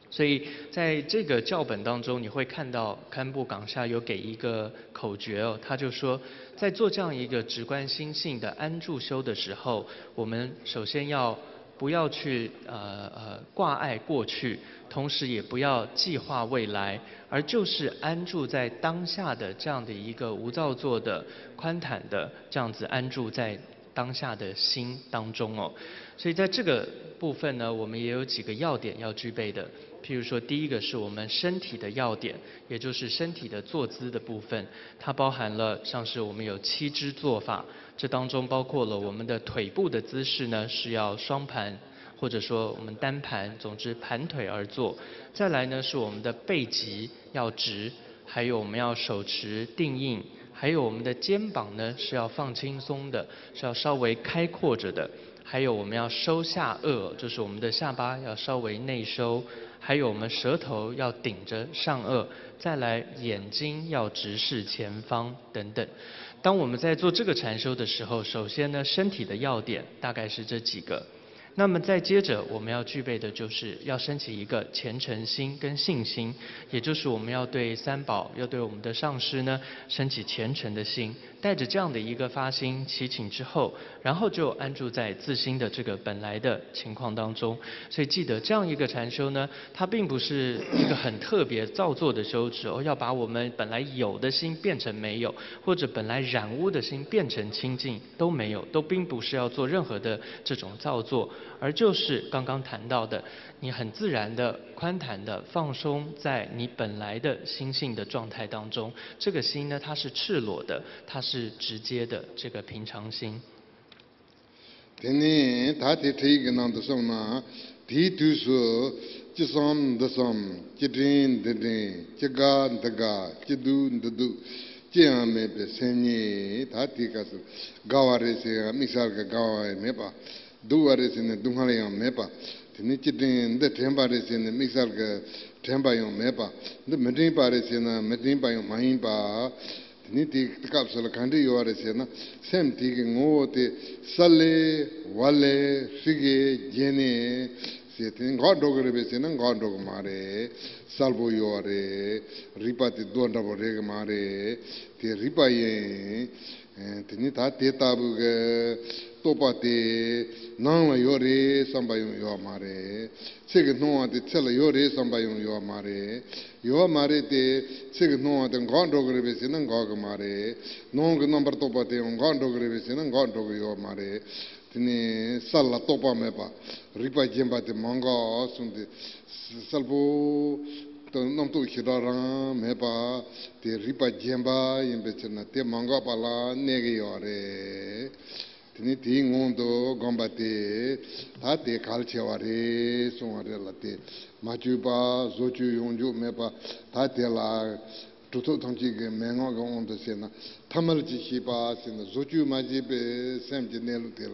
所以在这个教本当中，你会看到堪布冈下有给一个口诀哦，他就说，在做这样一个直观心性的安住修的时候，我们首先要不要去呃呃挂碍过去，同时也不要计划未来，而就是安住在当下的这样的一个无造作的、宽坦的这样子安住在当下的心当中哦。所以在这个部分呢，我们也有几个要点要具备的。譬如说，第一个是我们身体的要点，也就是身体的坐姿的部分，它包含了像是我们有七支坐法，这当中包括了我们的腿部的姿势呢是要双盘，或者说我们单盘，总之盘腿而坐。再来呢是我们的背脊要直，还有我们要手持定印，还有我们的肩膀呢是要放轻松的，是要稍微开阔着的。还有我们要收下颚，就是我们的下巴要稍微内收，还有我们舌头要顶着上颚，再来眼睛要直视前方等等。当我们在做这个禅修的时候，首先呢，身体的要点大概是这几个。那么再接着，我们要具备的就是要升起一个虔诚心跟信心，也就是我们要对三宝，要对我们的上师呢，升起虔诚的心，带着这样的一个发心祈请之后，然后就安住在自心的这个本来的情况当中。所以记得，这样一个禅修呢，它并不是一个很特别造作的修持哦，要把我们本来有的心变成没有，或者本来染污的心变成清净，都没有，都并不是要做任何的这种造作，而就是刚刚谈到的，你很自然的、宽坦的放松在你本来的心性的状态当中。这个心呢，它是赤裸的，它是直接的，这个平常心。 དེ་ནས་ད་དེ་ཁྲིད་ཡིག་གི་ནང་དུ་སོང་ན། དེའི་དུས་སུ་ཅི་བསམ་འདི་བསམ། ཅི་དྲན་འདི་དྲན། ཅི་དགའ་འདི་དགའ། ཅི་སྡུག་འདི་སྡུག། ཅི་ཡང་མེད་པའི་སེམས་ཉིད། ད་དེའི་སྐབས་སུ་དགའ་བ་རེད་ཟེར་ཡང་དམིགས་བསལ་གྱི་དགའ་བ་ཡང་མེད་པ། སྡུག་པ་རེད་ཟེར་ནས་སྡུག་བསྔལ་ཡང་མེད་པ། དེ་ནས་ཅི་དྲན་འདི་དྲན་པ་རེད་ཟེར་ནས་དམིགས་བསལ་གྱི་དྲན་པ་ཡང་མེད་པ། འདི་མི་དྲན་པ་རེད་ཟེར་ན་མི་དྲན་པ་ཡང་མ་ཡིན་པ། དེ་ནས་དེའི་སྐབས་སུ་ལ་ག་འདྲ་ཡོད་རེད་ཟེར་ན། སེམས་དེ་གི་ངོ་བོ་དེ་ས་ལས་བ་ལས་ཧྲིག་གེ་བརྒྱན་ནས་ཟེར། དེ་ནས་འགག་འགྲོ་གི་རེད་པས་ཟེར་ན་འགག་འགྲོ་གི་མ་རེད། གསལ་པོ་ཡོད་རེད། རིག་པ་དེ་རྡོ་འདྲ་པོ་རེད་གི་མ་རེད། དེ་རིག་པ་ཡིན། དེ་ནས་ད་དེ་ལྟ་བུ་གི་རྟོགས་པ་དེ་ནང་ལ་ཡོད་རེད་བསམ་པ་ཡང་ཡོད་མ་རེད། ཚིག་གི་སྣང་བ་དེ་ཚེ་ལ་ཡོད་རེད་བསམ་པ་ཡང་ཡོད་མ་རེད། ཡོད་མ་རེད་དེ། ཚིག་གི་སྣང་བ་དེ་འགག་འགྲོ་གི་རེད་པས་ཟེར་ན་འགག་གི་མ་རེད། ནང་གི་རྣམ་པར་རྟོག་པ་དེ་ཡང་འགག་འགྲོ་གི་རེད་པས་ཟེར་ན་འགག་འགྲོ་གི་ཡོད་མ་རེད། དེ་ནས་གསལ་ལ་རྟོག་པ་མེད་པ། རིག་པ་རྒྱན་པ་དེ་མ་འགགས་གསུངས་ཏེ། གསལ་པོ་དང་རྣམ་རྟོག་ཞེ་དྲག་རང་མེད་པ། དེ་རིག་པ་རྒྱན་པ་ཡིན་པའི་ཕྱིར་ན་དེ་མ་འགགས་པ་ལ་གནས་ཀྱི་ཡོད་རེད། དེ་ནས་དེའི་སྔོན་དུ་བསྒོམ་པ་དེ་ད་དེ་གལ་ཆེ་བ་རེད་གསུང་བ་རེད་ལ། དེ་མ་བཅོས་པ་བཟོ་བཅོས་ཡོང་རྒྱུ་མེད་པ། ད་དེ་ལ་གྲུབ་ཐོབ་ཐམས་ཅད་ཀྱི་མན་ངག་གི་དབང་དུ་བྱས་ན་ཐ་མལ་གྱི་ཤེས་པ་ཟེར་ན་བཟོ་བཅོས་མ་བྱས་པའི་སེམས་ཀྱི་གནས་ལུགས་དེ་ལ་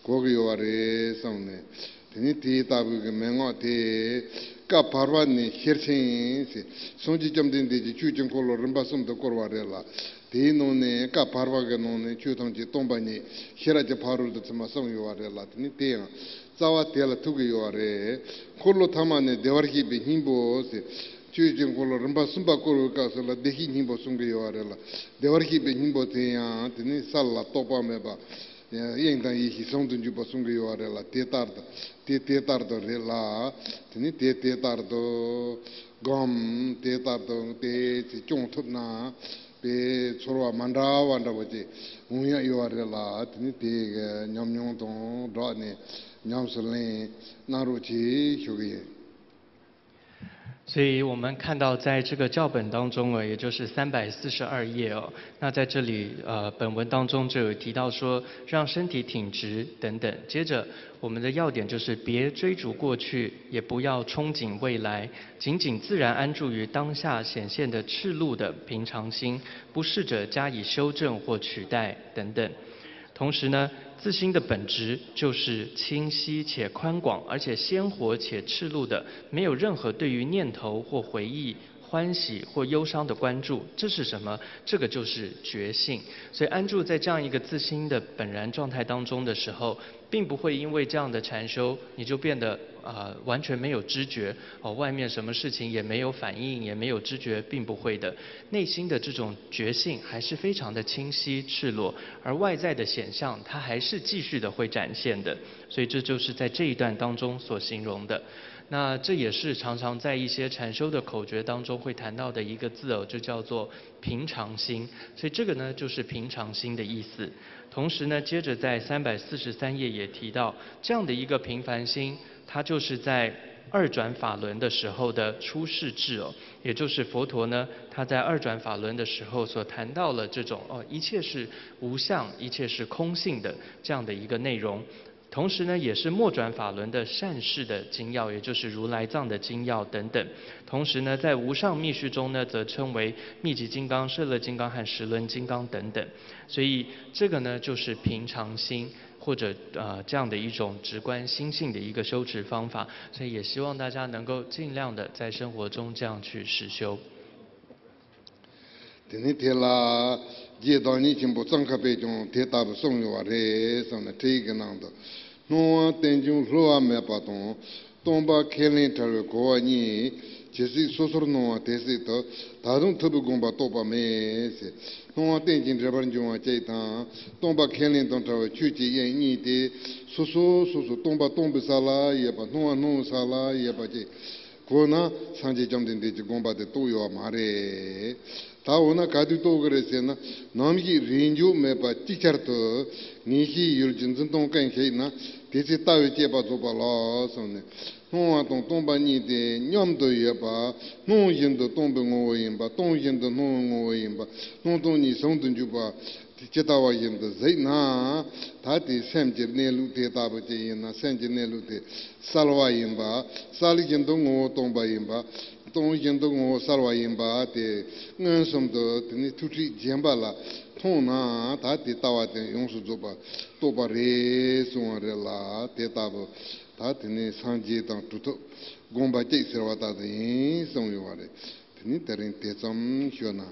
གོ་གི་ཡོད་པ་རེད་གསུངས་ནས། དེ་ནས་དེའི་ལྟ་བུའི་གི་མན་ངག་དེ་བཀའ་བར་པ་ནས་ཤེར་ཕྱིན་ཟེར། སངས་རྒྱས་བཅོམ་ལྡན་འདས་ཀྱིས་ཆོས་ཀྱི་འཁོར་ལོ་རིམ་པ་གསུམ་དུ་བསྐོར་བ་རེད་ལ། དེའི་ནང་ནས་བཀའ་བར་པ་གི་ནང་ནས་ཆོས་ཐམས་ཅད་སྟོང་པ་ཉིད་ཤེས་རབ་ཀྱི་ཕ་རོལ་ཏུ་ཕྱིན་པ་གསུངས་ཡོད་པ་རེད་ལ། དེ་ནི་དེ་ཡང་རྩ་བ་དེ་ལ་ཐུག་གི་ཡོད་པ་རེད། འཁོར་ལོ་ཐ་མ་ནས་བདེ་བར་གཤེགས་པའི་སྙིང་པོ་ཟེར། ཆོས་ཀྱི་འཁོར་ལོ་རིམ་པ་གསུམ་པ་བསྐོར་བའི་སྐབས་སུ་ལ་བདེ་གཤེགས་སྙིང་པོ་གསུང་གི་ཡོད་པ་རེད་ལ། བདེ་བར་གཤེགས་པའི་སྙིང་པོ་དེ་ཡང་དེ་ནི་གསལ་ལ་རྟོག་པ་མེད་པ། དབྱིངས་དང་ཡེ་ཤེས་ཟུང་དུ་འཇུག་པ་གསུང་གི་ཡོད་པ་རེད་ལ། དེ་ལྟར་དུ་དེ་དེ་ལྟར་དུ་རེད་ལ། དེ་ནི་དེ་དེ་ལྟར་དུ་སྒོམ། དེ་ལྟར་དུ་དེ་ཚེ་སྐྱོང་ཐུབ་ན། པའི་ཚོར་བ་མ་འདྲ་བ་འདྲ་བོ་ཅིག་འོང་ཡག་ཡོད་པ་རེད་ལ། དེ་ནི་དེ་གི་ཉམས་མྱོང་དང་སྦྲགས་ནས་ཉམས་སུ་ལེན་གནང་རོགས་གྱིས་ཞུ་གི་ཡིན། 所以我们看到，在这个教本当中啊，也就是三百四十二页哦，那在这里，呃，本文当中就有提到说，让身体挺直等等。接着，我们的要点就是别追逐过去，也不要憧憬未来，仅仅自然安住于当下显现的赤露的平常心，不试着加以修正或取代等等。同时呢，自心的本质就是清晰且宽广，而且鲜活且赤露的，没有任何对于念头或回忆、欢喜或忧伤的关注。这是什么？这个就是觉性。所以安住在这样一个自心的本然状态当中的时候，并不会因为这样的禅修，你就变得呃完全没有知觉哦，外面什么事情也没有反应，也没有知觉，并不会的。内心的这种觉性还是非常的清晰赤裸，而外在的显象它还是继续的会展现的。所以这就是在这一段当中所形容的。那这也是常常在一些禅修的口诀当中会谈到的一个字哦，就叫做平常心。所以这个呢，就是平常心的意思。同时呢，接着在三百四十三页也提到，这样的一个平凡心，它就是在二转法轮的时候的出世智哦，也就是佛陀呢，他在二转法轮的时候所谈到了这种哦，一切是无相，一切是空性的这样的一个内容。同时呢，也是末转法轮的善逝的精要，也就是如来藏的精要等等。同时呢，在无上密续中呢，则称为密集金刚、摄勒金刚和十轮金刚等等。所以这个呢，就是平常心或者呃这样的一种直观心性的一个修持方法。所以也希望大家能够尽量的在生活中这样去实修。 དེ་ནས་དེ་ལ་རྗེ་བདག་ཉིད་ཆེན་པོ་ཙོང་ཁ་པས་ཀྱང་དེ་ལྟ་བུ་གསུངས་ཡོད་པ་རེད་གསུངས་ནས་ཁྲིད་ཡིག་གི་ནང་དུ། སྣང་བ་རྟེན་འབྱུང་བསླུ་བ་མེད་པ་དང་། སྟོང་པ་ཁས་ལེན་ཕྲ་བའི་གོ་བ་གཉིས། ཇི་སྲིད་སོ་སོར་སྣང་བ་དེ་སྲིད་དུ། ད་དུང་ཐུབ་པའི་དགོངས་པ་རྟོགས་པ་མེད་ཟེར། སྣང་བ་རྟེན་ཅིང་འབྲེལ་པར་འབྱུང་བ་གཅིག་དང་། སྟོང་པ་ཁས་ལེན་དང་ཕྲ་བའི་ཆོས་ཀྱི་དབྱིངས་གཉིས་ཏེ། སོ་སོ་སོ་སོ་སྟོང་པ་སྟོང་པའི་ས་ལ་ཡོད་པ། སྣང་བ་སྣང་བའི་ས་ལ་ཡོད་པ་ཅིག་གོ་ན་སངས་རྒྱས་བཅོམ་ལྡན་འདས་ཀྱི་དགོངས་པ་དེ་རྟོགས་ཡོད་པ་མ་རེད། ད་འོ་ན་ག་དུས་རྟོགས་ཀྱི་རེད་ཟེར་ན། ནམ་ཞིག་རིས་འཇོག་མེད་པ་ཅིག་ཅར་དུ་ངེས་ཤེས་ཡུལ་གྱི་འཛིན་སྟངས་ཀུན་ཞིག་ན། དེ་ཚེ་ལྟ་བའི་དཔྱད་པ་རྫོགས་པ་ལགས་གསུངས་ནས། སྣང་བ་དང་སྟོང་པ་གཉིས་དེ་མཉམ་དུ་ཡོད་པ། སྣང་བཞིན་དུ་སྟོང་པའི་ངོ་བོ་ཡིན་པ། སྟོང་བཞིན་དུ་སྣང་བའི་ངོ་བོ་ཡིན་པ། སྣང་སྟོང་གཉིས་ཟུང་དུ་འཇུག་པ། དེ་ཇི་ལྟ་བ་བཞིན་དུ་གཟིགས་ན། ད་དེ་སེམས་ཀྱི་གནས་ལུགས་དེ་ལྟ་བུ་ཅིག་ཡིན་ན། སེམས་ཀྱི་གནས་ལུགས་དེ་གསལ་བ་ཡིན་པ། གསལ་བཞིན་དུ་ངོ་བོ་སྟོང་པ་ཡིན་པ། སྟོང་བཞིན་དུ་ངོ་བོ་གསལ་བ་ཡིན་པ་དེ་མངོན་སུམ་དུ་དེ་ནི་ཐུགས་ཁྲིད་རྗེན་པ་ལ་མཐོང་ན། ད་དེ་ལྟ་བ་དེ་ཡོངས་སུ་རྫོགས་པ་རྟོགས་པ་རེད་གསུང་བ་རེད་ལ། དེ་ལྟ་བུ་ད་དེ་ནི་སངས་རྒྱས་དང་གྲུབ་ཐོབ་དགོངས་པ་གཅིག་ཟེར་བ་ལྟ་བུ་ཡིན་གསུངས་ཡོད་པ་རེད། དེ་ནི་དེ་རིང་དེ་ཙམ་ཞུ་ན།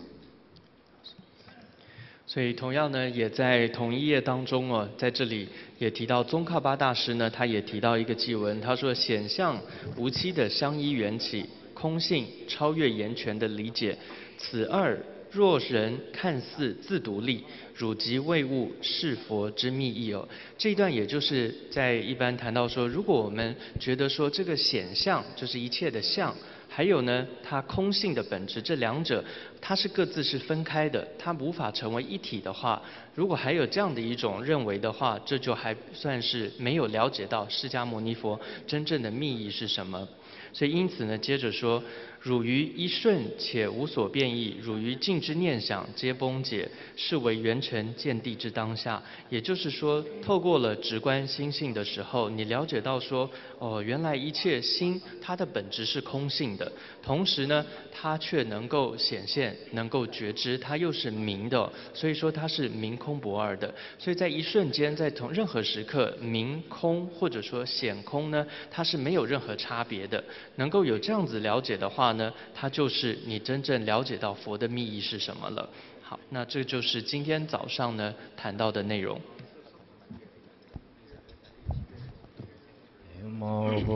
所以同样呢，也在同一页当中哦，在这里也提到宗喀巴大师呢，他也提到一个偈文，他说：“显象无期的相依缘起，空性超越言权的理解，此二若人看似自独立，汝即未悟是佛之密意哦。”这一段也就是在一般谈到说，如果我们觉得说这个显象就是一切的相，还有呢，它空性的本质，这两者它是各自是分开的，它无法成为一体的话，如果还有这样的一种认为的话，这就还算是没有了解到释迦牟尼佛真正的密意是什么。所以因此呢，接着说，汝于一瞬且无所变异，汝于静之念想皆崩解，是为圆成见地之当下。也就是说，透过了直观心性的时候，你了解到说，哦，原来一切心它的本质是空性的，同时呢，它却能够显现，能够觉知，它又是明的，所以说它是明空不二的。所以在一瞬间，在同任何时刻，明空或者说显空呢，它是没有任何差别的。能够有这样子了解的话呢，它就是你真正了解到佛的密意是什么了。好，那这就是今天早上呢谈到的内容。 མ་ཧོ།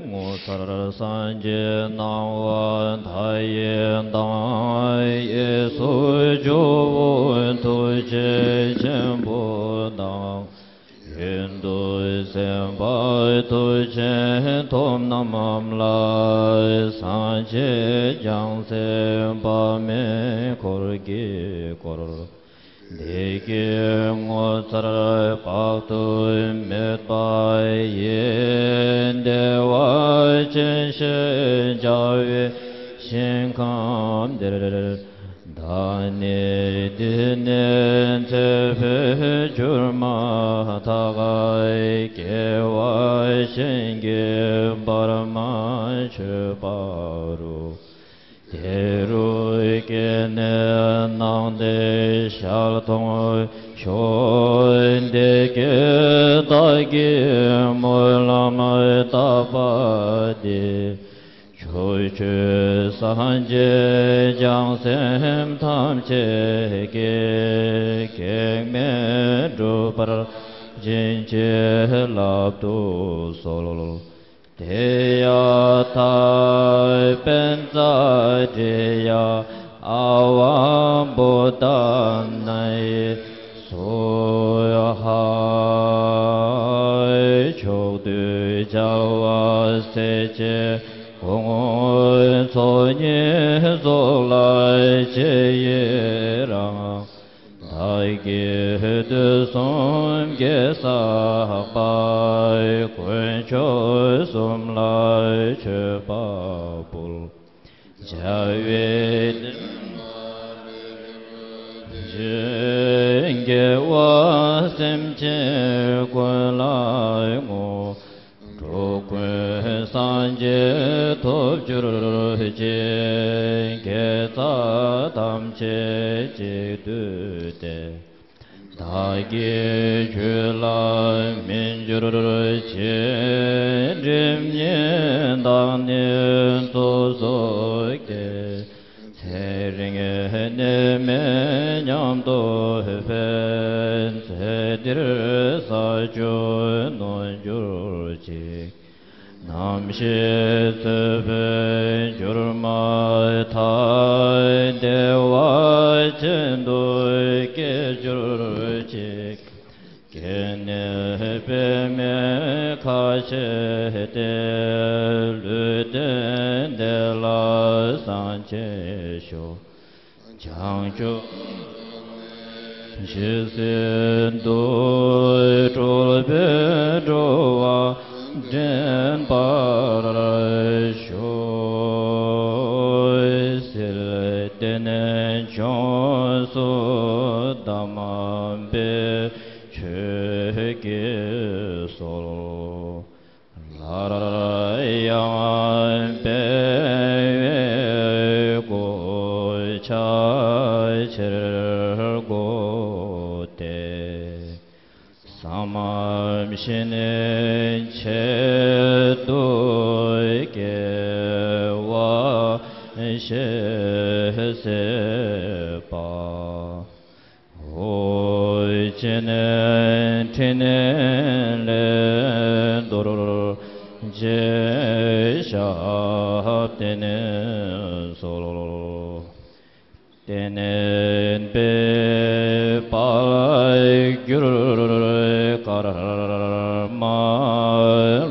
ངོ་མཚར་སངས་རྒྱས་སྣང་བ་མཐའ་ཡས་དང་། གཡས་སུ་ཇོ་བོ་ཐུགས་རྗེ་ཆེན་པོ་དང་། གཡོན་དུ་སེམས་དཔའ་མཐུ་ཆེན་ཐོབ་རྣམས་ལ། སངས་རྒྱས་རྒྱལ་མཚན་དཔག་མེད་འཁོར་གྱིས་བསྐོར། བདེ་སྐྱིད་ངོ་མཚར་དཔག་ཏུ་མེད་པ་ཡི། བདེ་བ་ཅན་ཞིག་ སྐྱེ་བ་གཞན་གྱིས་བར་མ་ཆོད་པ་རུ། དེ་རུ་སྐྱེས་ནས་སྣང་མཐའི་ཞལ་མཐོང་ཤོག། དེ་སྐད་བདག་གིས་སྨོན་ལམ་བཏབ་པ་འདི། ཕྱོགས་བཅུའི་སངས་རྒྱས་བྱང་སེམས་ཐམས་ཅད་ཀྱིས། གེགས་མེད་འགྲུབ་པར་བྱིན་གྱིས་བརླབ་ཏུ་གསོལ། ཏདྱ་ཐཱ། པཉྩ་དྲི་ཡ་ཨ་ཝ་བོ་དྷ་ནའི་སྭཱ་ཧཱ། ཕྱོགས་དུས་རྒྱལ་བ་སྲས་བཅས་དགུང་ཚོགས་གཉིས་རྫོགས་ལ་མཆིས་ཡི་རང་། བདག་གིས་དུས་གསུམ་དགེ་བསགས་པ། དཀོན་མཆོག་གསུམ་ལ་མཆོད་པ་འབུལ། རྒྱལ་བའི་དགེ་བ་སེམས་ཅན་ཀུན་ལ་བསྔོ། འགྲོ་ཀུན་སངས་རྒྱས་ཐོབ་གྱུར་ཅིག། དགེ་རྩ་ཐམས་ཅད་གཅིག་བསྡུས་ཏེ། བདག་གི་རྒྱུད་ལ་སྨིན་གྱུར་ཅིག། སྒྲིབ་གཉིས་དག་ནས་ཚོགས་རྫོགས་ཏེ། ཚེ་རིང་ནད་མེད་ཉམས་རྟོགས་འཕེལ། ཚེ་འདིར་ས་བཅུ་ནོན་གྱུར་ཅིག། རྣམ་ཤེས་ཚོས་འཕེལ་འགྱུར་མ་ཐག། བདེ་བ་ཅན་དུ་སྐྱེ་གྱུར་ཅིག། སྐྱེས་ནས་པདྨས་ཁ་ཕྱེ་སྟེ། ལུས་རྟེན་འདི་ལ་སངས་རྒྱས་ཤོག། བྱང་ཆུབ་ཇི་སྲིད་དུ། གྲུབ་པའི་འགྲོ་བ་འདྲེན་པར་ཤོག། ཟིལ་གཏད་ནས་ཕྱོགས་སུ་བསྡམས་པའི་ཆོས་ཀྱི་སྲོལ། སླར་ཡང་སྤེལ་བའི་གོ་ཆ་ཕྱིར་བགོས་ཏེ། བསམ་བཞིན་ཆེད་དུ་དགེ་བ་བཞེས་པ། ཨོ་རྒྱན་ཕྲིན་ལས་རྡོ་རྗེ་ཞབས་བརྟན་གསོལ། བརྟན་པའི་དཔལ་གྱུར་ཀརྨ་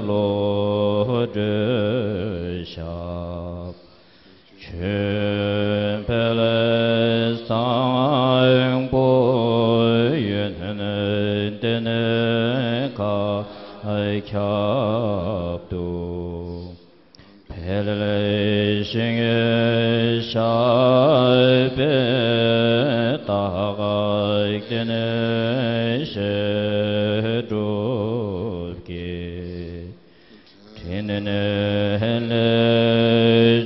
བློ་གྲོས་ཞབས། ཆོས་འཕེལ་བཟང་པོ་ཡོན་ཏན་མཁའ་ཁྱབ་ཏུ། འཕེལ་ཞིང་ཞབས་པད་རྟགས་བརྟན་ཞབས་སྒྲུབ་ཀྱི། ཕྲིན་ལས་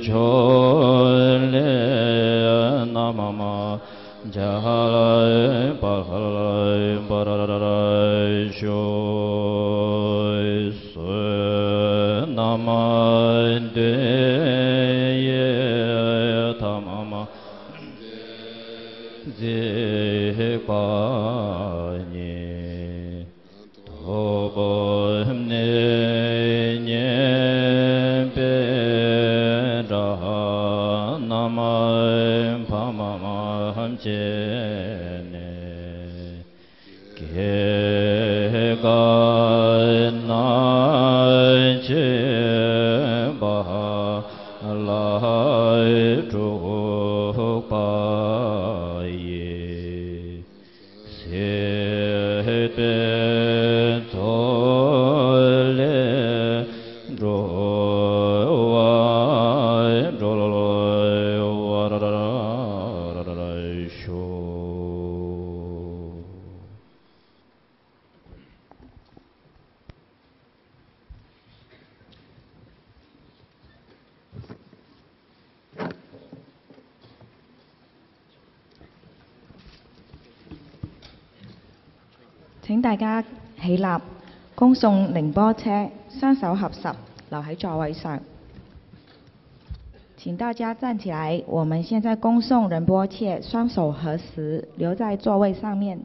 ཕྱོགས་ལས་རྣམ་རྒྱལ་བར་བར་ཤོག། བསོད་ནམས་འདི་ཡིས་ཐམས་ཅད་གཟིགས་པ་ཉིད། ཐོབ་ནས་ཉེས་པའི་དགྲ་རྣམས་ཕམ་བྱས་ནས། སྐྱེ་རྒ་ན་འཆིའི་རྦ་རླབས་འཁྲུགས་པ་ཡི། སྲིད་པའི་མཚོ་ལས་འགྲོ་བ་སྒྲོལ་བར་ཤོག། 請大家起立，恭送凌波車，雙手合十，留喺座位上。請大家站起來，我們現在恭送仁波切，雙手合十，留在座位上面。